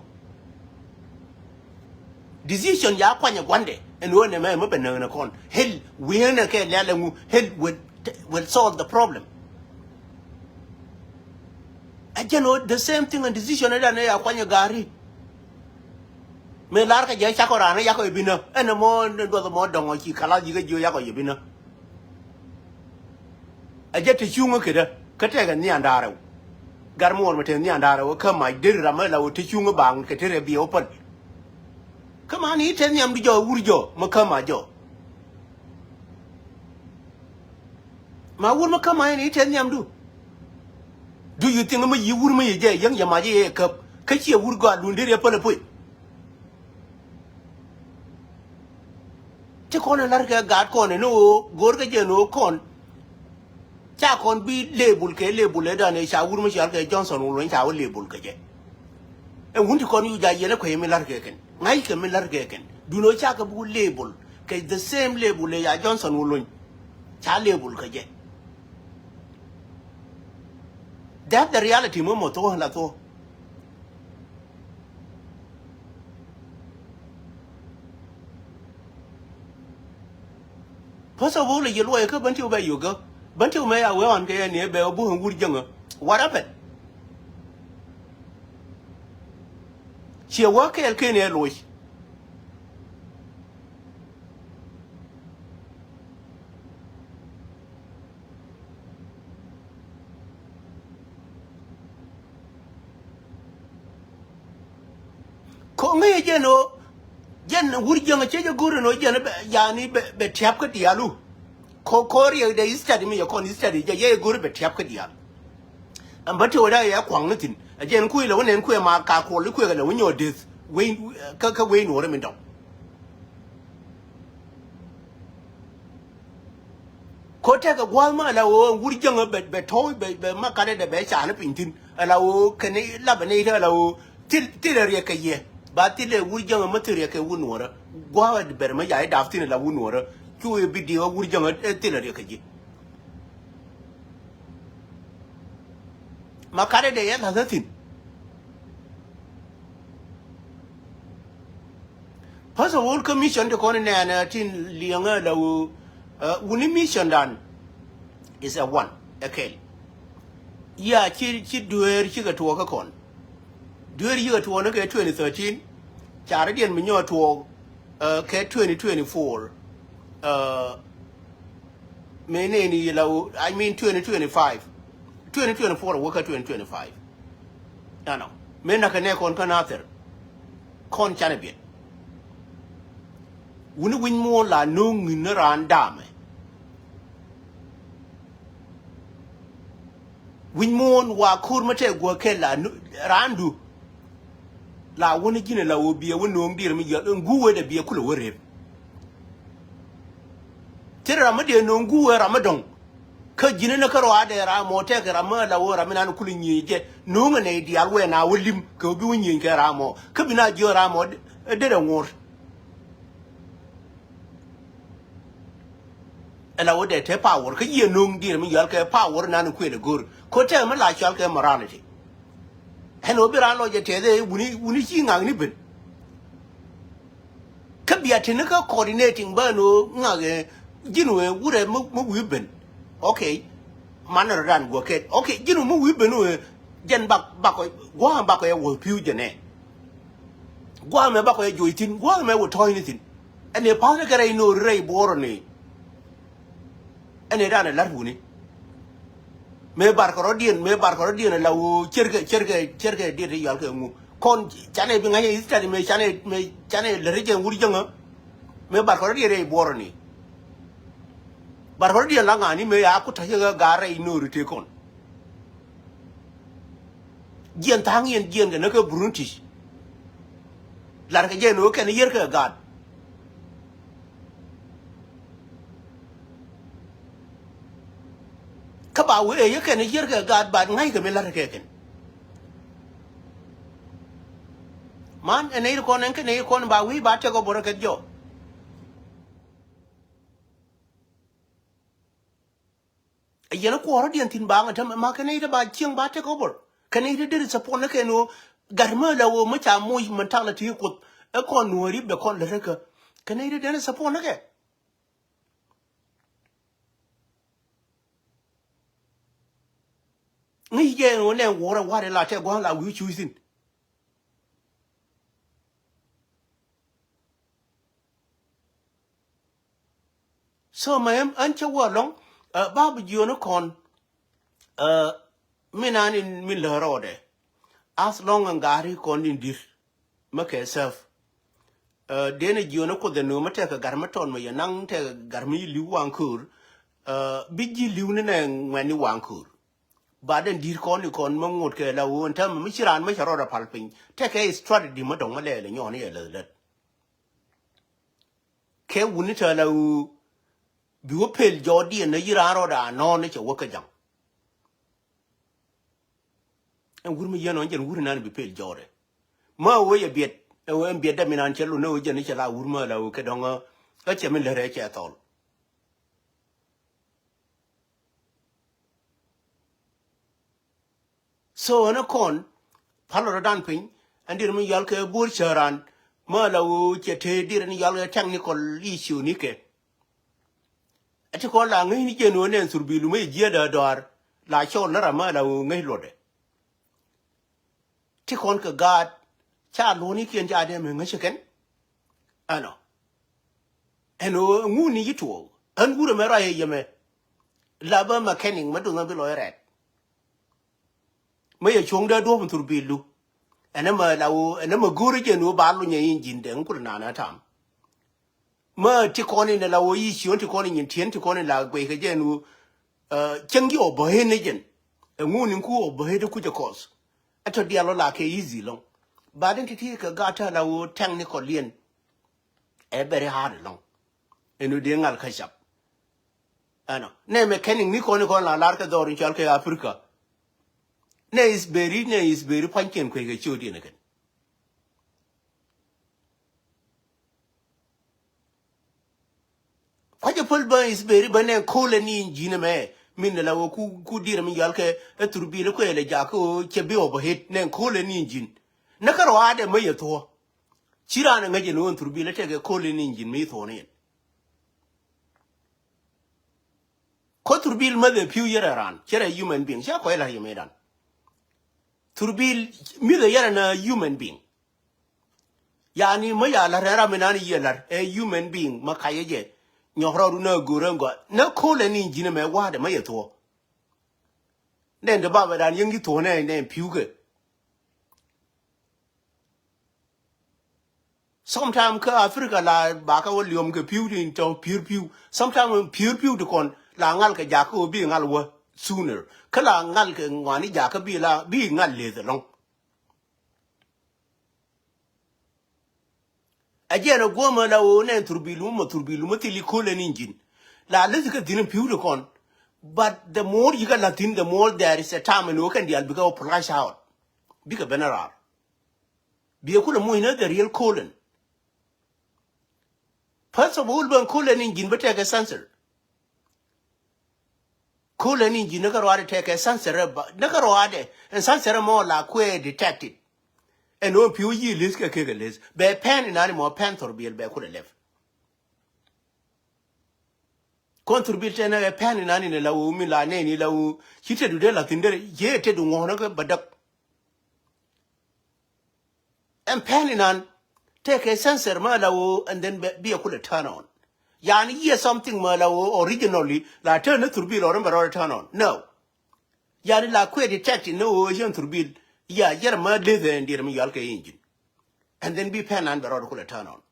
Decision ya kuany ɛ gua̱ndɛ ɛn ɣöö nɛmɛ mɛ bɛ näk nɛ kɔn. Hel wi̱i̱nɛ kɛ lialɛ ŋu, hel will, will solve the problem. Ɛ jɛn ɣöö the same thing and decision ɛ dan ɛ ya kuany ɛ ga̱a̱ri. Mëë lar kɛ jɛ cakɔ raan ɛ yakɔ yɛ binä ɛn ɛmɔ ni duɔth ɛmɔ dɔ̱ŋ ɔ ci kalath yikä jiö yakɔ yɛ binä. Ɛ jɛ te cuŋä kedä kä tɛkɛ nhiandaarɛ wä. Gat mi wä mɛ te nhiandaarɛ wä kä mac deri ram mi la wä te cuŋä baŋ kɛ te rɛ biɛ wä päl. Kä man i̱ te nhiamdu jɔ wur jɔ mi kä mac jɔ. Ma wur mi kä mac ni i̱ te nhiamdu. Do you think mi yi wur mi yi jɛ yäŋ yɛ mac i̱ yɛ käp kä ciɛ wur gɔaa duun deri ɛ päl ɛ puc. Ti kɔn ɛ la̱r kɛ gaat kɔn ɛ ni ɣöö go̱o̱r kɛ jɛ ni ɣöö kɔn. Ca kɔn bi label kɛ label ɛ dan ɛ ca wur mi cɔal kɛ Johnson Wulony ca wä label kɛ jɛ. Ɛ wun ti kɔn yu ja yɛn ɛ kuec mi la̱r kɛ kɛn. Ŋa̱ckɛ mi la̱r kɛ kɛn. Duundɛ ɣöö ca kɛ bi wä label kɛ the same label ɛ ya Johnson Wulony. Ca label kɛ jɛ. That's the reality mi mɔ thuɔ̱k la thuɔ̱k. First of all, yɛ luɔyɛ kä bän tiw bɛ yokä. Bän tiw mɛ ya wee ɣɔn kɛ yɛ ni ɛ bɛ ɣä buh ɛn wur jäŋä. What happened? Ciɛ wä kɛɛl ken ɛ loc. Ko ŋäcɛ jɛn ɣöö jɛn wur jäŋä cɛ jɛ go̱r ɛn ɣöö jɛn bɛ yani bɛ, bɛ tiap kä dialu. Ko, ko riɛk dɛ study mi yɛ kɔn study jɛ yɛ go̱r bɛ tiap kä dial. Ɛn bä ti wä dee yɛ kuaŋ ni thi̱n. Ɛ jɛn kui̱ lɛ wä nɛn kui̱ ma ka kuɔl i̱ kui̱ kɛ lɛ wä nyɔɔt deth wei kä, kä wei nuɔ̱ɔ̱rä min dɔ̱ŋ. Ko tɛkɛ gua̱a̱th ma ala ɣöö wur jäŋä bɛ, bɛ tɔ̱ɔ̱c bɛ, bɛ ma katdɛ dɛ bɛ ca ni piny thi̱n. Ala ɣöö kɛn lapɛ nɛy te ala ɣöö thil, thilɛ riɛk kɛ yɛ. Ba thilɛ wur jäŋä ma thil riɛk kɛ wur nuɔ̱ɔ̱rä. Gua̱a̱th bɛr ma ya̱ i̱ dap thi̱n ala wur nuɔ̱ɔ̱rä. Cu i̱ bi diɛ wä wur jäŋä ɛ thilɛ riɛk kɛ ji̱. Ma katdɛ dee yɛ la̱thä thi̱n. First of all, kä mission ti kɔn nɛɛnɛ tin liɛŋä la wu, uh, wuni mission dan is a one, a kɛl. Ya ci, ci dueer cikɛ tuɔɔk kä kɔn. Dueer cikɛ tuɔɔk ni kɛ twenty thirteen. Ca rɔ diɛn mi nyɔɔ tuɔɔk, uh, kɛ twenty twenty-four. Uh, Mëë nɛɛni yɛ la wu, I mean twenty twenty-five. Twenty twenty-four wä kä twenty twenty-five. Ɛnɔ. Mëë näkɛ nɛ kɔn kä Nathir. Kɔn canɛ biɛt. Wuni wi̱ny muɔ̱ɔ̱n la no̱o̱ŋ ŋi̱n ni raan damɛ. Wi̱ny muɔ̱ɔ̱n wa ko̱r mä tɛk guäk kɛ la nu-, raandu. La wäni ji̱n la wä biɛ wä no̱o̱ŋ diɛɛr mi yiɛl ɛn guwɛ dɛ biɛ kulɛ wä rep. Thil ram mi dee no̱o̱ŋ guwɛ ram mi dɔ̱ŋ. Kä ji̱n ni kä rɔaadɛ ram mɔ tɛk ram mi la wä ram mi nan kulɛ nyieny jɛ no̱o̱ŋ ɛ nɛy diaal wɛ na wä lim kɛ wä bi wä nyieny kɛ ram mɔ kä bi na jiö ram mɔ dee dee ŋuɔ̱r. Ɛ la wä dee te power kä yiëë no̱o̱ŋ diɛn mi yɔal kɛ power nan kuël ɛ go̱r. Ko tɛk mi la cɔal kɛ morality. Ɛn wä bi raan lɔ jɛ tɛth ɛ wuni, wuni ci ŋakni ben. Kä bia tini kä coordinating bä ni wä ŋak ɛ ji̱n wä wurɛ mi, mi wi̱i̱ ben. Okay. Man rɔ dan guɔ kɛt. Okay, ji̱n wä mi wi̱i̱ ben wä jɛn bak, bak kɔ, gua̱a̱m bak kɔ yɛ wä pi̱w jɛn ɛ. Gua̱a̱m ɛ bak kɔ yɛ joc thi̱n, gua̱a̱m ɛ wä tɔ̱ɔ̱cni thi̱n. Ɛn ɛ pa̱th ni kɛ rɛy no̱o̱ri rɛy buɔrɔ ni. Ɛn ɛ dan ɛ la̱t wuni. Mëë bar kɛ rɔ̱diɛn, mëë bar kɛ rɔ̱diɛn ɛ la ɣöö cierkɛ, cierkɛ, cierkɛ diet ti yɔal kɛ ŋu. Kɔn canɛ bi ŋa̱c ɛ history mëë canɛ, mëë canɛ lät jɛ wur jäŋä. Mëë bar kɛ rɔ̱diɛn rɛy buɔrɔ ni. Bar kɛ rɔ̱diɛn la ŋa̱ni mëë ya ku ta̱cä ɣä ga̱a̱r rɛy no̱o̱ri tëë kɔn. Jiɛn tha̱a̱ŋ yɛn jiɛn kɛ näk kɛ British. Lar kɛ jɛ ni wä kɛn yier kɛ gaat. Kä ba wee yɛ kɛn yier kɛ gaat ba ŋa̱c kɛ mi lar kɛ kɛn. Man ɛ nɛy ti kɔn ɛn kɛ nɛy ti kɔn ba wee ba tɛk ɔ bor ɛ kɛ jɔ. Ɛ yɛn kuɔɔrä diɛn thi̱n ba ŋä tɛm ma kɛ nɛy ti ba cieŋ ba take over. Kɛ nɛy ti deri support ni kɛ ni wä gat mä la wä mä ca moc mentality Kuoth. Ɛ kɔn nuɔ̱ɔ̱ri bɛ kɔn lät kä kɛ nɛy ti deri support ni kɛ. Ŋäc jɛ ni wä nɛ wuɔrɛ warɛ la tɛ gua̱a̱ŋ la wi̱i̱ cuc thi̱n. So ma ɛm ɣän cä wä lɔ̱ŋ, ɛ, ba bi jiöni kɔn, ɛ, min an in min lä rɔɔdɛ. As long ɛn gari kɔn in dir. Mä kɛ sɛf. Ɛ, den ɛ jiöni Kuoth ɛn nööm ɛ tɛkɛ gar mi tɔn mɛ yɛ naŋ tɛkɛ gar mi li̱w waŋ köör. Ɛ, bi ji̱ li̱w ni nɛ ŋuɛ̈tni waŋ köör. Ba den di̱t kɔn ni kɔn mä ŋot kɛ la ɣöö ɛn täämɛ mi ci raan mä cɛ rɔɔdɛ pal piny. Tɛkɛ strategy mä dɔ̱ŋ mä lɛɛl ɛ nyɔɔni yɛ läth lät. Kɛ wuni tääl a ɣöö bi wä pel jɔɔdiɛn ni yi raan rɔɔdɛ anɔɔni cɛ wä kä ja̱ŋ. Ɛn wur mi yɛn ɔ jɛn wur inan bi pel jɔɔdɛ. Mä ɣöö yɛ biɛt ɛ ɣöö ɛn biɛt dɛm inan cɛ lun ɛ ɣöö jɛn i̱ cɛ la wur mä la ɣöö kɛ dɔ̱ŋ ɛ cɛ mi lät ɛ cɛ thɔl. So ɛn ɛ kɔn pal rɔ dan piny ɛn dir mi yɔal kɛ bo̱o̱r cäran mä la ɣöö cɛ tëë dir ɛn yɔal kɛ technical issue ni kɛ. Ɛ ti kɔn la ŋäcni jɛn ɣöö nɛn thurbil mi jiɛɛdä dɔaar la cɔl ni ram mä la ɣöö ŋäc luɔtdɛ. Ti kɔn kɛ gaat ca luɔ̱nikiɛn ca dee mɛ ŋäcä kɛn. Ɛnɔ ɛn ɣöö ŋuni yi tuɔɔk ɣän wurɛ mɛ ruac ɛ yɛmɛ. La bä mechanic mɛ duŋä bi lɔc rɛɛt. Mä yɛ cuɔ̱ŋ dee duɔ̱ɔ̱p in thurbildu. Ɛn ɛmɛ la ɣöö ɛn ɛmɛ go̱o̱ri jɛn ɣöö ba lunyɛ in ji̱n dee ŋukur naan ɛ tam. Mä ti kɔn in la ɣöö yi ciöön ti kɔn in nyin ti̱en ti kɔn in la guic kɛ jɛn ɣöö cäŋ ji̱ ɔ bä ɣet ni jɛn. Ɛŋu ni ku ɔ bä ɣet kucä kɔth. Ɛ tɔ diaal ɔ la kɛ easy lɔŋ. Ba den ti ti kɛ gat tɛ la ɣöö tɛŋ ni kɔ liɛn. Ɛ very hard lɔŋ. Ɛn ɣöö dee ŋal kä cap. Ɛnɔ nɛ mechanic ni kɔn in kɔn la lar kɛ dhɔr in cɔal kɛ Africa. Nɛ is beri nɛ is beri pua̱nykiɛn kuec kɛ ciöödiɛn ɛ kɛn. Kua̱cä päl bä is beri bä nɛ ko̱lɛ ni in ji̱n ɛmɛ min la wä ku ku dirɛ mi yɔal kɛ ɛ thurbil kuɛ lɛ jak kä ɣöö cɛ bi ɔ bä het nɛ ko̱lɛ ni in ji̱n. Nä kä rɔaadɛ mä yɛ thuɔ̱. Ci raan ɛ ŋäc ɛn ɣöö ɛn thurbil ɛ tɛkɛ ko̱lɛ ni in ji̱n mi thuɔ̱ ni yɛn. Kä thurbil mäthɛ pi̱w yɛrɛ ran cɛ rɛ human being cɛ kɔc la yɛ mëëdan. Thurbil mi̱thɛ yɛrɛ na human being. Yani mä ya la̱r ɛn ram inan yiëë la̱r ɛ human being mä kayɛ jɛ. Nyɔk rɔɔdu na go̱rä ŋɔa na ko̱lɛ ni ji̱n ɛmɛ wa̱a̱dɛ mä yɛ thuɔ̱. Nɛn ti babɛ dan yäŋ ji̱ thuɔ̱ nɛ nɛn pi̱wkɛ. Sometime kä Africa la bakä wä liɔm kɛ pi̱w ti tɔ pi̱r pi̱w. Sometime pi̱r pi̱w ti kɔn la ŋal kɛ jakä wä bi ŋal wä sooner. Kä la ŋal kɛ ŋuani jakä bi la bi ŋal leth ɛlɔŋ. A jiɛn a guɔmä la wä nɛ thurbilu mɔ thurbilu mɔ thili kolɛ ni ji̱n. La leth kɛ thin pi̱w ti kɔn. But the more yikɛ la thin the more there is a time ɛn wä kɛn dial bikɛ wä flash out. Bikɛ ben a raar. Biɛ kulɛ muc ni the real kolen. First of all ben kolen in ji̱n bä tɛkɛ sensor. Kulɛ ni ji̱ ni kä ruaadɛ tɛkɛ sansɛrɛ ba ni kä ruaadɛ. Ɛn sansɛrɛ mɔ la kuɛ detected. Ɛn ɣöö pi̱w yi̱ li̱th kɛ kekɛ li̱th bɛ pɛn inani mɔ pɛn thurbil bɛ kulɛ lɛp. Kɔn thurbil tɛn ɛ pɛn inani ni la ɣöö mi la nɛni la ɣöö ci tɛdu dee la thi̱n dee yee tɛdu ŋuɔ̱nä kɛ bä däk. Ɛn pɛn inan tɛkɛ sensor ma la ɣöö and then bɛ- bi a kulɛ turn on. Yani yiɛ something ma la ɣöö originally la turn ni thurbil ɔrɛ bɛ rɔɔdɛ turn on. No. Yani la kuɛ detect ni ɣöö yɛn thurbil ya yɛrɛ ma leth ɛn diɛrɛ mi yɔal kɛ engine. And then bi pɛn inan bɛ rɔɔdɛ kulɛ turn on.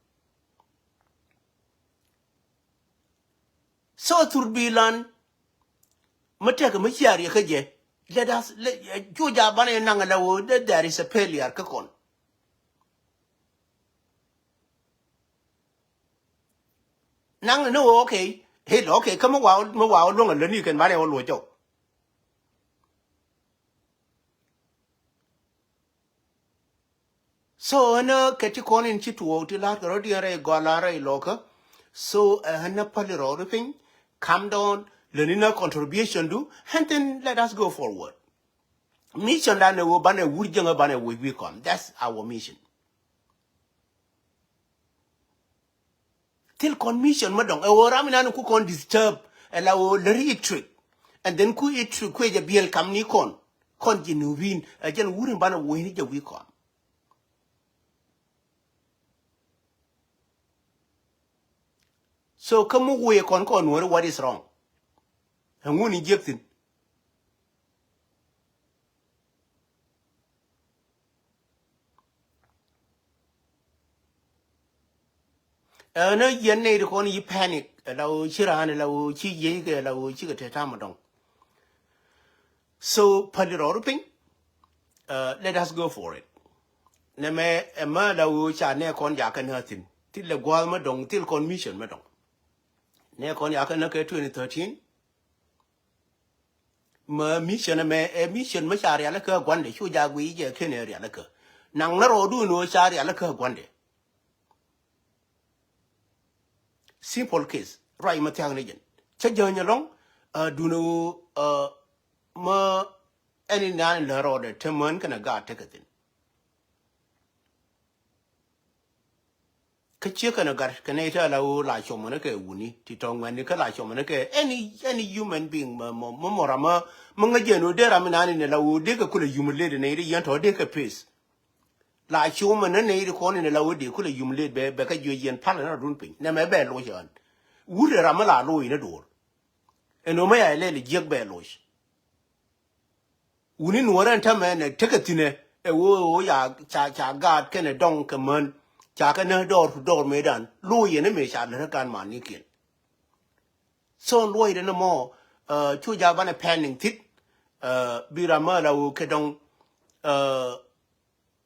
So thurbilan mi tɛk mi ciaar yɛ kä jɛ. Let us let, cu ja banɛ naŋ la ɣöö that there is a failure kä kɔn. Naŋ ni ɣöö okay. Hel okay kä mi wa mi wa luɔŋ a läni kɛn banɛ wä luɔc jɔw. So ɛn kɛ ti kɔn in ci tuɔɔk ti la̱r kɛ rɔ diɛn rɛy gɔl la̱r rɛy lɔkä. So ɛn päli rɔɔri piny. Calm down. Leni na contribution du and then let us go forward. Mission dan ɛ wä banɛ wur jäŋä banɛ wä wi̱i̱ kɔn. That's our mission. Thil kɔn mission mä dɔŋ ɛ ɣöö ram inan ku kɔn disturb ɛ la ɣöö läri itrick. And then ku itrick kuɛ jɛ biɛl kam ni kɔn kɔn ji̱ ni wi̱i̱n ɛ jɛn wur in banɛ wä ni jɛ wi̱i̱ kɔn. So kä mi wee kɔn kɔn nuɔri what is wrong. Ɛŋu ni jiɛk thi̱n. Ɛn ɛ yɛn nɛy ti kɔn yi panic ɛ la ɣöö ci raan ɛ la ɣöö ci yiey kɛ ɛ la ɣöö cikɛ te tam ɛ dɔŋ. So päli rɔɔdu piny. Let us go for it. Nɛmɛ ɛmɛ la ɣöö ca nɛ kɔn jakä nä thi̱n thil lɛ gua̱a̱th mä dɔŋ thil kɔn mission mä dɔŋ. Nɛ kɔn jakä nä kɛ twenty thirteen. Mä mission ɛmɛ ɛ mission mä ca rialikä gua̱ndɛ cu ja guiy jɛ ken ɛ rialikä. Naŋ nä rɔɔdu ni ɣöö ca rialikä gua̱ndɛ. Simple case ruac ma thia̱k ni jɛn cä jäny alɔŋ. Dun ɣöö ma ɛn in naan in lä rɔɔdɛ te män kɛnɛ gaat tekɛ thin. Kä ciek kɛnɛ gat kɛ nɛy te ala ɣöö la cuɔmä ni kɛ wuni ti tɔ̱ ŋuɛ̈tni kä la cuɔmä ni kɛ any any human being. Mɛ mɔ mɔ ram mä ŋäc jɛn ɣöö dee ram in naan in ala ɣöö dee kɛ kulɛ yum led nɛy ti yɛn tɔ̱ dee kɛ peth. La cuumɛ ni nɛy ti kɔn in la wä dee kulɛ yum let bɛ bɛ kä juec yɛn pal in rɔdun piny nɛmɛ bɛ loc ɣän. Wut ɛ ram mi la loc in do̱r. Ɛn ɣöö mi ya ilɛl jiäk bɛ loc. Wuni nuɔrɛ ɛn tämɛ nɛ tekɛ thi̱nɛ ɛ ɣöö ɣöö ya ca ca gaat kɛnɛ dɔŋ kɛ män. Ca kɛ näk dɔɔr tu dɔɔr mëëdan loc yɛn mëë ca lät kä gan manikiɛn. So luɔcdɛ ni mɔ cu ja banɛ pɛn niŋ thit. Bi ram mi la ɣöö kɛ dɔŋ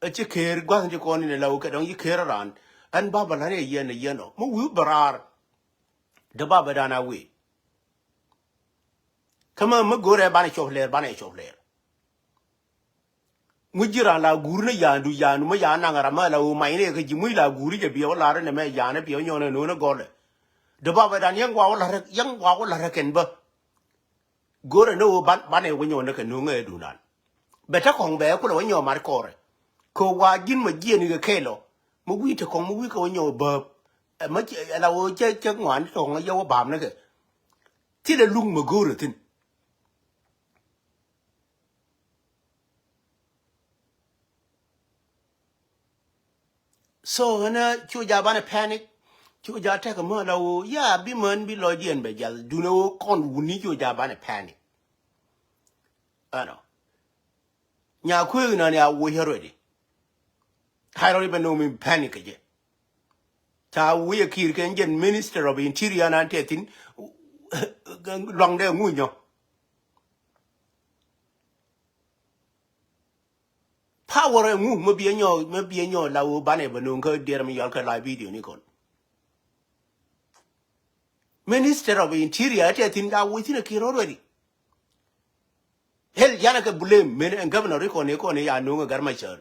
ɛ ci ker gua̱th ti kɔn in la wä kɛ dɔ̱ŋ yi ker raan. Ɛn baba la rɛ yɛn ɛ yɛn ɔ mi wi̱i̱ bɛ raar. Dee baba dan a wee. Kä mi mi go̱rɛ banɛ cɔp lɛɛr banɛ cɔp lɛɛr. Ŋuc ji̱ raan la guur ni yaandu yaandu mi yaan naŋ ram mi la wä mac ni kɛ ji̱ muc la guur jɛ biɛ wä lar ni mɛ yaan ni biɛ wä nyɔn ni no̱o̱n ni gɔlɛ. Dee baba dan yɛn wa wä la rɛ yɛn wa wä la rɛ kɛn bä. Go̱rɛ ni ɣöö ban banɛ wä nyɔk ni kɛ nuŋɛ dunan. Bɛ te kɔŋ bɛ kulɛ wä nyɔk mat kɔrɛ. Kɛ wa ji̱n mɛ jiɛn ikɛ kɛl ɔ mi wi̱i̱ te kɔŋ mi wi̱i̱ kɛ wä nyɔk bääp. Ɛ mɛ ci ɛ la ɣöö cɛ cɛ ŋuan ti tɔŋ ɛ yɛ wä ba̱a̱m ni kɛ. Thilɛ luŋ mɛ go̱rɛ thi̱n. So ɣänä cu ja banɛ panic. Cu ja tɛk mä la ɣöö ya bi män bi lɔcdiɛn bɛ jal dunɛ ɣöö kɔn wuni cu ja banɛ panic. Ɛnɔ nya kueek nani a woc already. Hai rɔri bɛ nomi panic kɛ jɛ. Ca woc a kiir kɛ jɛn minister of interior nan tɛ thin. Luaŋdɛ ŋunyɔ. Power ɛ ŋu mi biɛ nyɔ mi biɛ nyɔ la wä banɛ bä nuŋ kä diɛr mi yɔl kä live video ni kɔn. Minister of Interior ɛ tɛ thin la wä thin a kiir already. Hel yanɛ kɛ blame men ɛn governor ikɔn ikɔn ya nuŋ ɛ gar ma cär.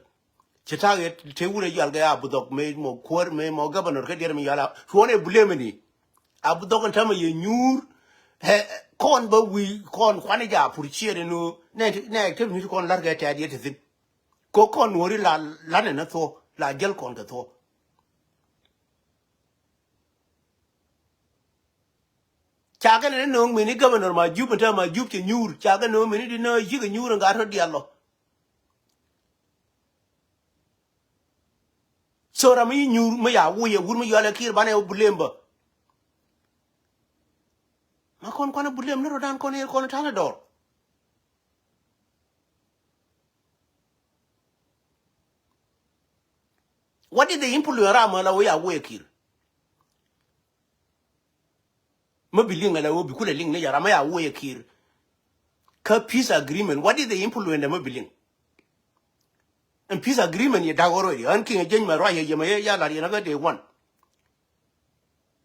Ci tak yɛ te wurɛ yɔl kɛ a budhɔk me mɔ kuäär me mɔ governor kä diɛr mi yɔl a tuɔn ɛ blame ni. A budhɔk ɛn tämɛ yɛ nyuur. Ɛ, kɔn bä wi̱i̱ kɔn kuanɛ ja appreciate ni nɛ, nɛ te mi ti kɔn la̱r kɛ tɛt yɛ te thi̱n. Ko kɔn nuɔ̱ri la, la nɛ nɛ thuɔ, la jäl kɔn kɛ thuɔ. Ca kɛ nɛ nööŋ mini governor Majup, in te Majup cɛ nyuur, ca kɛ nööŋ mini di nä cikɛ nyuur in gat rɔ dial lɔ. So ram mi nyuur mi ya wuc ɛ wur mi yɔal ɛ Kiir banɛ wä bulem bä. Ma kɔn kuanɛ bulem ni rɔ dan kɔn ɛ kɔn ta̱nɛ dɔr. What is the influence ram mi la wä ya wee Kiir? Mi bi liŋ ala wä bi kulɛ liŋ ni ya ram mi ya wee Kiir. Kä peace agreement, what is the influence mi bi liŋ? And peace agreement yɛ dak already. Ɣän kiŋ ɛ jeny mɛ ruac yɛ yɛ mɛ yɛ ya lat yɛn kä day one.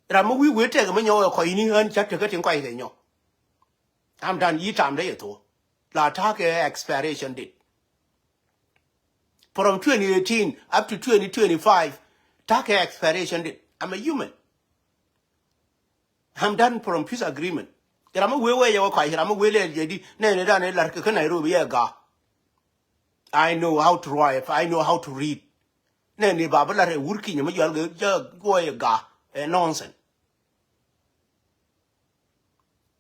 Ram mi wi̱i̱ wee tɛk mi nyɔk ɛ kɔc ni ɣän ca tekä tin kɔc kɛ nyɔk. I'm done. Yi tam dee yɛ thok. La ta̱a̱ kɛ expiration date. From twenty eighteen up to twenty twenty-five, ta̱a̱ kɛ expiration date. I'm a human. I'm done from peace agreement. Ram mi wee wee yɛ wä kɔc, ram mi wee lɛɛl jɛ di, nɛ ni dan ɛ lar kɛ kä Nairobi yɛ ga̱a̱. I know how to write, I know how to read. Nɛ ni ba bi lar ɛ wur kinyɛ mi yɔal kɛ jɛ guɔ yɛ ga̱a̱, ɛ nonsense.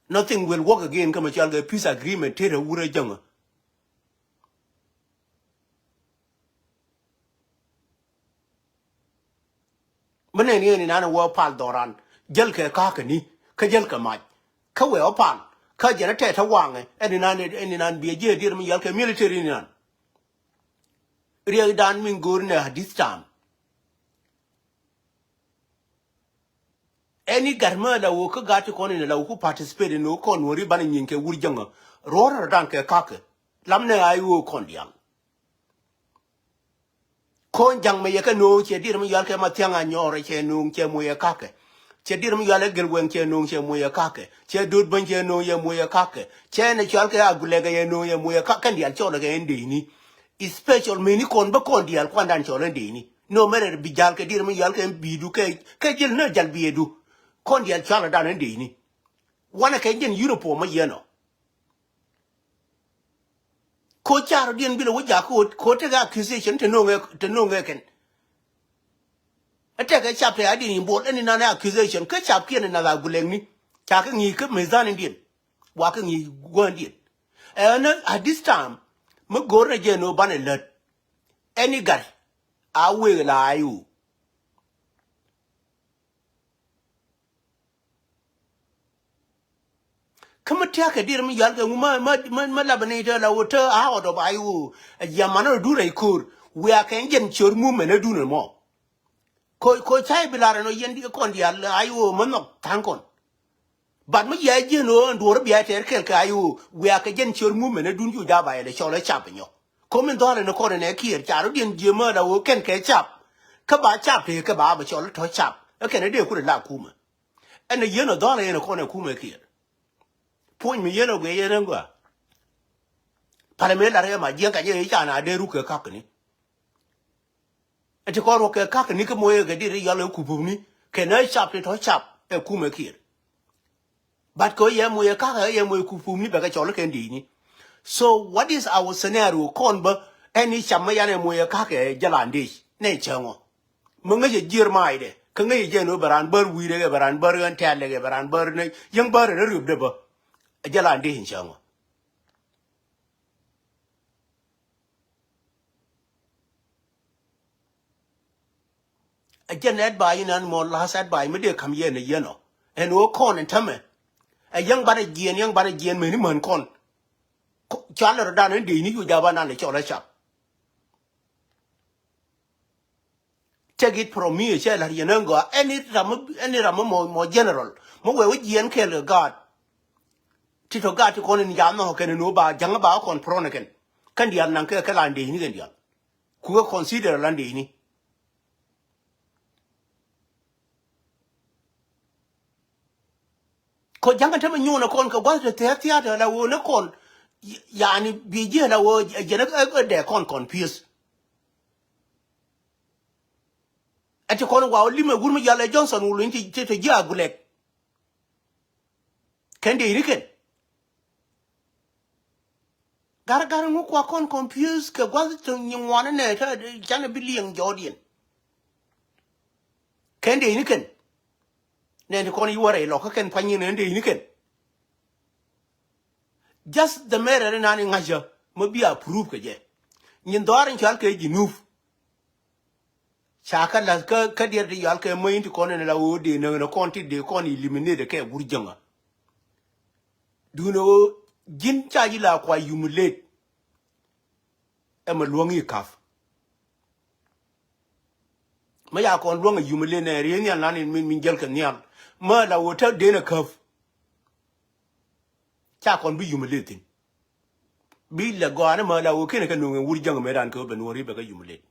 Nothing will work again kä mi cɔal kɛ peace agreement tëë rɛ wurɛ jäŋä. Mi nɛn yɛn inan wä pal dhɔran jäl kɛ ka̱kä ni kä jäl kɛ mac. Kä wɛ wä pal kä jɛn a tɛt tä waŋɛ ɛn inan, ɛn inan biɛ jiɛ dier mi yal kɛ military inan. Riɛk dan mi go̱o̱r nɛ a this time. Any gat mi la wä kä gat ti kɔn in la wä ku participate in wä kɔn wä ri ban nyin kɛ wur jäŋä. Ruɔr rɔ dan kɛ kakɛ. Lam nɛ a iwä kɔn dial. Kɔn jaŋ mɛ yɛ kɛ no̱o̱ŋ cɛ dir mi yal kɛ ma thiaŋ a nyɔɔrɛ cɛ no̱o̱ŋ cɛ moyɛ kakɛ. Cɛ dir mi yal kɛ gel wɛŋ cɛ no̱o̱ŋ cɛ moyɛ kakɛ. Cɛ dot bäny cɛ no̱o̱ŋ cɛ moyɛ kakɛ. Cɛ nɛ cɔal kɛ a gulɛkɛ yɛ no̱o̱ŋ yɛ moyɛ kakɛ. Kɛn dial cɔl kɛ ɛn dee ni. Special meni kɔn bä kɔn dial kuan dan cɔl ɛn dee ni. No mɛrɛ bi jal kɛ dir mi yal kɛ bi̱i̱du kɛ, kɛ jil nä jal biɛdu. Kɔn dial cual dan in dee ni. Wanɛ kɛ jin uniform ma yɛn ɔ. Ko car diɛn bilɛ wä jak ko, ko tekɛ accusation te noŋɛ, te noŋɛ kɛn. Ɛ tekɛ cap te a diɛn in bol ɛn in nanɛ accusation kä cap kiɛn in nath a gulɛŋ ni. Ca kɛ ŋi̱i̱c kä mizan in diɛn. Wa kɛ ŋi̱i̱c gua̱n diɛn. Ɛn at this time mi go̱r na jɛ no banɛ lät. Any gat a wek la ayu. Kä mi tiak kɛ dir mi yal kɛ ŋu ma, ma, ma, ma lap ni te la wä te a ɣɔt ɔ ba ayu. A jiam man ɔ dur a ikor. Wia kɛ jɛn ciör mumɛn a dun ɛmɔ. Ko, ko cay bi lar ɛn ɔ yɛn di kɔn dial ayu ma nhɔk tha̱a̱ŋ kɔn. But mi yɛ jiɛn ɣöö ɛn duɔ̱ɔ̱r bia tɛɛr kɛl kɛ ayi ɣöö wiaa kɛ jɛn ciöör mumɛn ɛ dun cu ja̱ ba yɛl ɛ cɔl ɛ cap nyɔ. Ko̱ min dhɔl ɛn ɛ kɔn ɛn ɛ kiɛɛr ca rɔ̱diɛn jiɛ määl a ɣöö kɛn kɛ cap. Kä ba cap tëë kɛ ba bɛ cɔl ɛ tɔ̱ cap ɛ kɛn ɛ dee kun ɛ la kumɛ. Ɛn ɛ yien ɛ dhɔl ɛ yɛn ɛ kɔn ɛ kumɛ kiɛɛr. Puɔ̱ny mi yien ɛ guiɛ yɛn ɛ gɔaa. Palɛ mëë lar ɛ ma jiɛn ka jɛ ɛ ca na dee ruk kɛ kakni. Ɛ ti kɔn ruɔk kɛ kak ni kä moyɛ kɛ dit ri yɔl ɛ kupupni kɛ nä cap ti tɔ cap ɛ kumɛ kiɛr. But kɛ yɛ moyɛ kak ɛ yɛ moyɛ kupupni bɛ kɛ cɔl kɛ ndi̱i̱ni. So what is our scenario kɔn bä ɛn i̱ cap mä yan ɛ moyɛ kak ɛ jɛ la ndi̱i̱c nɛ cäŋɔ. Mä ŋäcɛ jiër maacdɛ kä ŋäcɛ jɛ ni wä bɛ raan bär wi̱i̱dɛ kɛ bɛ raan bär ɣän tɛ̈t lɛ kɛ bɛ raan bär ni yäŋ bär ɛ rä riöpdɛ bä. Ɛ jɛ la ndi̱i̱c in cäŋɔ. A jɛn advice inan mɔ last advice mi dee kam yɛn a yɛn ɔ ɛn ɣöö kɔn ɛn tämɛ. A yäŋ banɛ jiɛn yäŋ banɛ jiɛn meni män kɔn. Cual rɔ dan ɛn dee ni cu ja̱ ba nan lɛ cɔl ɛ cap. Take it from me cɛ la̱r yɛn ɛn gɔaa ɛn i̱ ram mi ɛn i̱ ram mi mɔ mɔ general mi wee wä jiɛn kɛɛl kɛ gaat. Ti tɔ gaat ti kɔn in ja̱ nhɔk kɛn in ɣöö ba ja̱ŋ ba kɔn prɔn ɛ kɛn kɛn diaal naŋ kɛ kɛ la ɛn dee ni kɛn diaal. Ku kɛ consider la ɛn dee ni. Kɔ ja̱ŋ tämɛ nyuun ɛ kɔn kɛ gua̱th te thia̱a̱ thia̱a̱ te la wee ni kɔn. Yani bi jiɛ la wee jɛn ɛ dɛ kɔn confuse. Ɛ ti kɔn wa wä limɛ wur mi yal ɛ Johnson wul in ti te jiɛ a gulɛk. Kɛn dee ni kɛn. Gar gar ŋu kua kɔn confuse kɛ gua̱th ti nyi ŋuan nɛ ta canɛ bi liɛŋ jɔɔdiɛn. Kɛn dee ni kɛn. Nɛ ti kɔn yi wä rɛy lɔk kä kɛn puany nɛ dee ni kɛn. Just the mere ri nani ŋa̱cä mä bi approve kɛ jɛ. Nyin dhɔaar in cual kɛ Jinub. Ca kä lath kä kä diɛt ti yal kɛ mäny ti kɔn in la ɣöö dee näk ni kɔn ti dee kɔn eliminate kɛ wur jäŋä. Duundɛ ɣöö ji̱n ca ji̱ la kua humiliate. Ɛmɛ luäŋ i̱ ka̱p. Mä ya kɔn luäŋ a humiliate nɛ riey nhial nan in min min jäl kɛ nhial. Mä la ɣöö te den a ka̱p. Ca kɔn bi humiliate thi̱n. Bi lɛ gɔaa ni mä la wä kinɛ kɛ nuŋ in wur jäŋ mëë ran kɛ wä bɛ nuɔ̱ɔ̱ri bɛ kɛ humiliate.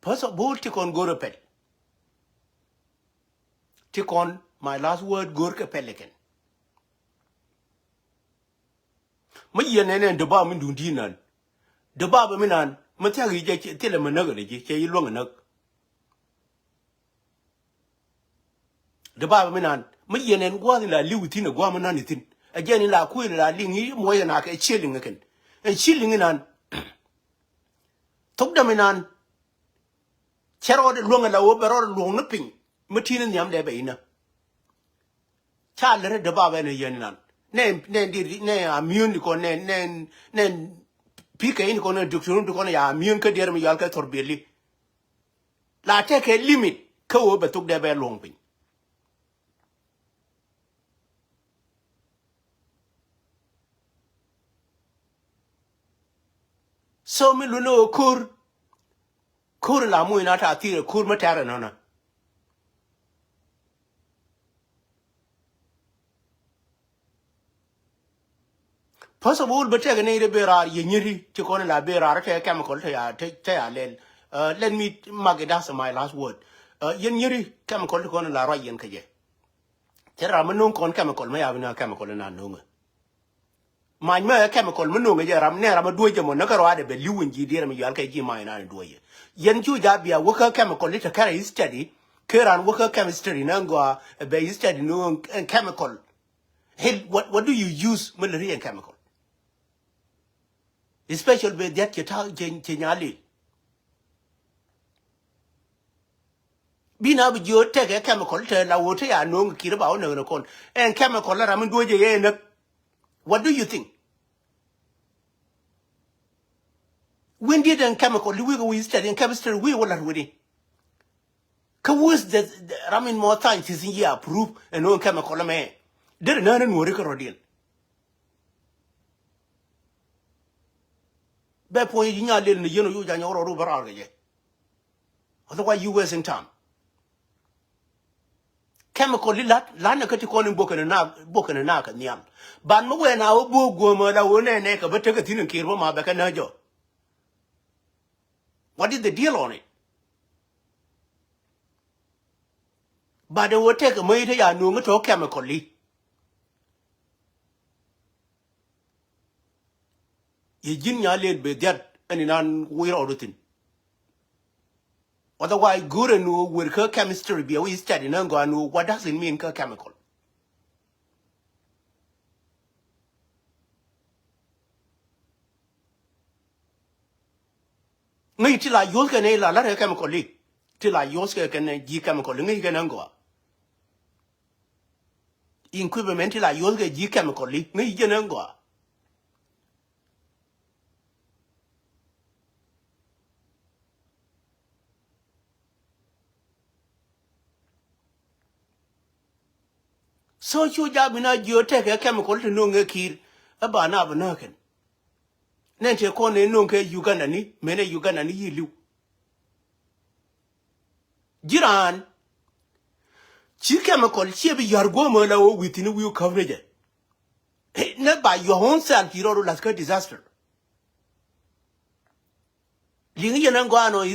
First of all, ti kɔn go̱r kɛ pɛl. Ti kɔn, my last word, go̱r kɛ pɛl ikɛn. Mä yiɛn nɛn ɛn dubab min duŋ di̱i̱t nan. Dubab mi nan, mä thia̱k i̱ jɛ thilɛ mä näk ɛn ji̱, cɛ i̱ luäŋ ɛ näk. Dubab mi nan, mä yiɛn ɛn gua̱a̱th in la li̱w ithin ɛ gua̱a̱th mi nan ithin. Ɛ jɛn in la kuëël la liŋ i̱ muɔc ɛn akɛ ciëliŋ ikɛn. Ɛn ciëliŋ inan. Thok däm inan. Cɛ rɔɔdɛ luäŋ ɛ la wä bɛ rɔɔdɛ luäŋ ni piny. Mi ti̱n in nhiam dɛ bɛ inä. Ca lɛ rɛ dubab ɛn ɛ yɛn inan. Nɛ, nɛ di, nɛ amiun di kɔn, nɛ, nɛ, nɛ pikɛ in kɔn, nɛ doctor di kɔn ya amiun kä diɛɛr mi yɔal kɛ thor biɛli. La tɛkɛ limit kä wä bɛ thok dɛ bɛ luɔ̱ŋ piny. So mi luni ɣöö ko̱r, ko̱r in la muc na ta thirɛ ko̱r mi tɛ̈rɛ nɔnɔ. First of all, bä tɛk ni ri ben raar yɛ nyiri ti kɔn in la ben raar tɛ chemical tɛ ya, tɛ, tɛ ya lɛl. Uh, let me mark it as my last word. Uh, yɛn nyiri chemical ti kɔn in la ruac yɛn kɛ jɛ. Cɛ ram mi no̱o̱ŋ kɔn chemical mi ya bi na chemical in a no̱o̱ŋ. Mac mɛ chemical mi no̱o̱ŋ jɛ ram nɛ ram mi duɔ̱c jɛ mɔ näkä ruaadɛ bɛ li̱w in ji̱ diɛɛr mi yual kɛ ji̱ mac in an duɔ̱c jɛ. Yɛn cu ja bia wäkä chemical in te kärɛ study kɛ ran wäkä chemistry in an gɔaa bɛ study no̱o̱ŋ chemical. Hil, what, what do you use mi lɛ ri in chemical? Especially bɛ dhiat cɛ ta̱a̱ cɛ, cɛ nyali. Bi na bi jiö tɛkɛ chemical te la wä te ya no̱o̱ŋ kiri ba wä näk ni kɔn. Ɛn chemical la ram in duɔ̱c jɛ yɛ näk. What do you think? Win diet ɛn chemical di wi̱i̱ kɛ wi̱i̱ study ɛn chemistry wi̱i̱ wä lat wi̱ni. Kä wi̱i̱ the, the ram in mɔ scientist in yi approve ɛn no̱o̱ŋ chemical mɛ. Derɛ nään in wä ri kä rɔ̱diɛn. Bɛ puɔ̱ny ji̱ nya lel ni yien ɔ yoc a nyɔk rɔɔdu bä raar kɛ jɛ. Otherwise you wasting time. Chemical li lat, lat ni kä ti kɔn in bokɛn na, bokɛn na kɛ nhial. Ban mi wɛn a wä bo̱o̱k guɔ̱mä la wä nɛ nɛ kɛ bä tekɛ thi̱n in kier bä ma bɛ kɛ nä jɔ. What is the deal on it? But wä tekɛ mä it ya nuŋ tɔ chemical li. Yɛ ji̱n nya lel bɛ dhiat ɛn inan wi̱i̱ rɔɔdu thi̱n. Otherwise go̱o̱rɛ ni wä wer kä chemistry bia wi̱i̱ study ni gɔaa ni wä what does it mean kä chemical. Ŋäc ti la yuɔth kɛn ila lar kɛ chemical li. Ti la yuɔth kɛ kɛn ji̱ chemical li ŋäc kɛn ɛn gɔaa. Equipment ti la yuɔth kɛ ji̱ chemical li ŋäc jɛn ɛn gɔaa. So cu jaa bi na jiö tekɛ chemical ti no̱o̱ŋ ɛ ki̱i̱r ɛ ba na bi nääkɛn. Nɛn tëë kɔn ëë no̱o̱ŋ kɛ Uganda ni mënɛ Uganda ni yi li̱w. Ji̱ raan ci chemical ciɛ bi yär guɔ̱mä la wä wi̱i̱ thi̱n wi̱i̱ coverage. Nɛ ba your own self ci rɔɔdu lath kä disaster. Liŋ yɛn ɛn gɔaa nɔ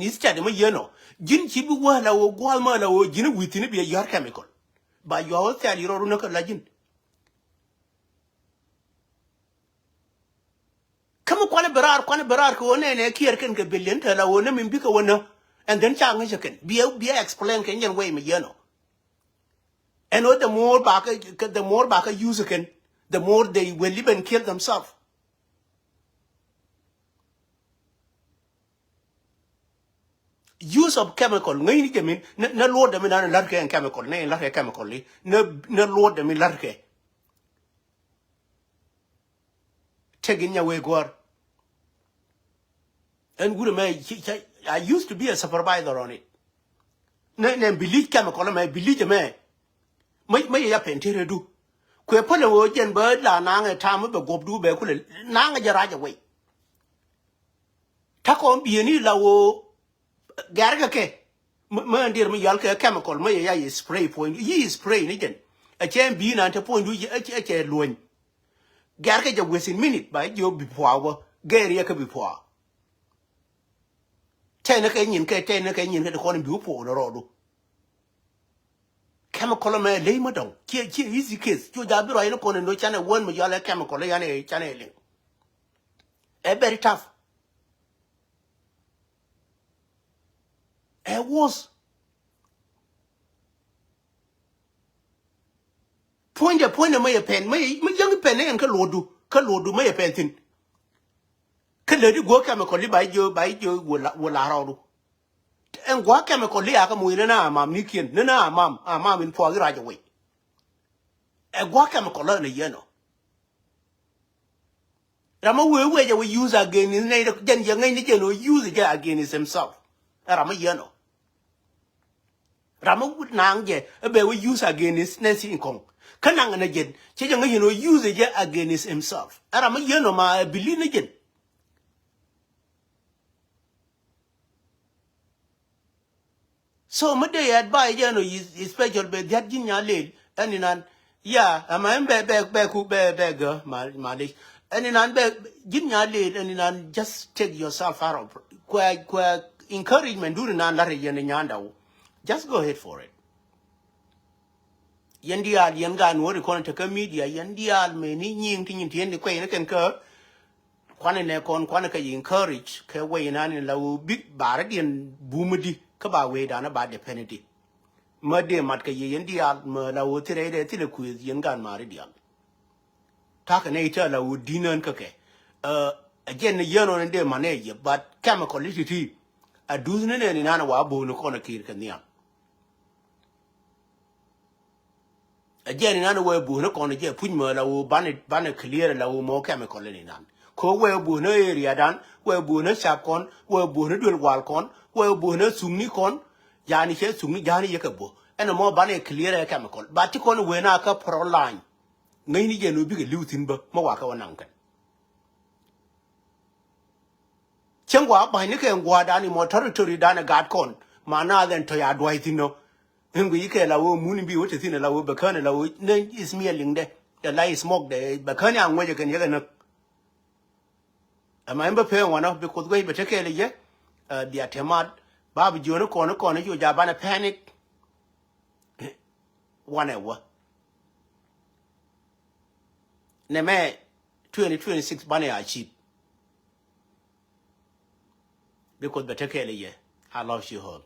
instead mi yɛn ɔ ji̱n ci bi wä la wä gua̱a̱th ma la wä ji̱n wi̱i̱ thi̱n bi yär chemical. Ba your own self ci rɔɔdu nä kä la ji̱n. Kä mi kuanɛ bi raar kuanɛ bi raar kɛ ɣöö nɛnɛ kiɛɛr kɛn kɛ billion te la ɣöö nɛ min bikɛ wä nä. And then ca ŋäc ɛ kɛn. Bia, bia explain kɛ nyɛn way mi yɛn ɔ. And the more bakä, the more bakä use ɛ kɛn, the more they will even kill themselves. Use of chemical, ŋäcni jɛ min, nä, nä luɔt dɛ min an la̱t kɛ chemical, nä in la̱t kɛ chemical li, nä, nä luɔt dɛ min la̱t kɛ. Tëk in nya wee guäär. Ɛn wut ɛmɛ, ci, ci, I used to be a supervisor on it. Nɛ, nɛ bleach chemical ɛmɛ, bleach ɛmɛ. Mä, mä yɛ ya pɛn tëë rɛdu. Kuɛ pälɛ ɣöö jɛn bä la naŋɛ tam bɛ guɔpdu bɛ kulɛ naŋɛ jɛ rac away. Ta̱kɔn bieni la ɣöö gɛ̈rkɛ kɛ. Mä, mä ndier mi yɔal kɛ chemical mä yɛ ya yɛ spray puɔ̱ny. Yi spray ni jɛn. Ɛ cɛ bi̱i̱ nan te puɔ̱nydu ɛ cɛ, ɛ cɛ luɔ̱ny. Gɛ̈rkɛ jɛ within minute ba jiö bi pua̱a̱ wä. Gɛɛr yɛ kä bi pua̱a̱. Tɛn kɛ nyin kɛ, tɛn kɛ nyin kɛ ti kɔn bi wä puɔ̱a̱ ni rɔɔdu. Chemical mɛ ley mä dɔ̱ŋ. Ciɛ, ciɛ easy case. Cu ja bi rɔy ni kɔn in do canɛ wän mi yɔal ɛ chemical yan ɛ, canɛ liŋ. Ɛ very tough. Ɛ worse. Puɔ̱nydɛ, puɔ̱nydɛ mä yɛ pɛn, mä yɛ, mä yäŋ pɛn ni ɛn kä luɔtdu, kä luɔtdu mä yɛ pɛn thi̱n. Kä lätdi guäk chemical i̱ ba jiö, ba jiö wä la, wä la rɔɔdu. Ɛn guäk chemical i̱ a kä muc ni na amam ni kiɛn, ni na amam, amam in puɔk i̱ rac away. Ɛ guäk chemical lä ni yɛn ɔ. Ram mi wee wee jɛ wee use against nɛy, jɛn jɛ ŋäcni jɛn wee use jɛ against himself. Ɛ ram mi yɛn ɔ. Ram mi wut naŋ jɛ ɛ bɛ wee use against nɛy thi̱n kɔŋ. Kä naŋ ɛn ɛ jɛn cɛ jɛ ŋäc yɛn wee use jɛ against himself. Ɛ ram mi yɛn ɔ ma ɛ believe ni jɛn. So mi dee advice jɛ ɛn ɔ yi special bɛ dhiat ji̱n nya lel ɛn inan. Ya ama ɛn bɛ, bɛ, bɛ ku bɛ, bɛ gä ma, malish. Ɛn inan bɛ ji̱n nya lel ɛn inan, just take yourself out of kuɛ, kuɛ encouragement duni nan lar yɛn nyan daw. Just go ahead for it. Yɛn diaal yɛn gaan wä ri kɔn tekä media, yɛn diaal meni nyiŋ ti nyin ti yɛn di kuɛ yɛn kɛn kä. Kuanɛ nɛ kɔn kuanɛ kɛ yi encourage kɛ wɛy inan in la wä bik barä diɛn bumä di kä ba wee danä ba depɛn di. Mä dee mat kɛ yi yɛn diaal mä la wä thirɛ idɛ thilɛ kueth yɛn gaan mari diaal. Takɛ nɛ ita la wä dinän kä kɛ. Ɛ jɛn ni yɛn ɔn in dee manɛ yɛ, but chemical iti ti. A duth ni nɛ ni nan wa bo̱o̱ni kɔn a kir kɛ nhiam. Ɛ jɛn inan wee buhni kɔn jɛ puc mɛ la woo banɛ, banɛ clear la woo mɔ chemical in inan. Ko wee buhni area dan, wee buhni cap kɔn, wee buhni duel wal kɔn, wee buhni thukni kɔn. Yani cɛ thukni jani yɛ kɛ buh. Ɛn mɔ banɛ clear ɛ chemical. Ba ti kɔn wee na kä pro line. Ŋäcni jɛ no bikɛ liw thin bä mɔ wa kɛ wä naŋ kɛn. Cäŋ gua ba̱ny ni kɛ gua dan imɔ territory dan ɛ gat kɔn. Ma na dhɛn tɔ ya duay thin nɔ. Ŋi̱i̱c kɛ la wee mun in bi wä te thi̱n la wee bɛ kään la wee ne is mi a liŋdɛ. Dɛ la is mɔkdɛ bɛ kään ya ŋuɛcɛ kɛn yɛ kɛ näk. Ɛma in bä pee ŋuanɔ bi Kuoth guec bɛ te kɛɛl yɛ. Bia te mat ba bi jiöni kɔn kɔn i̱ cu ja banɛ panic. Wanɛ wä nɛ mɛ twenty twenty-six banɛ ya cip. Bi Kuoth bɛ te kɛɛl yɛ. I love you all.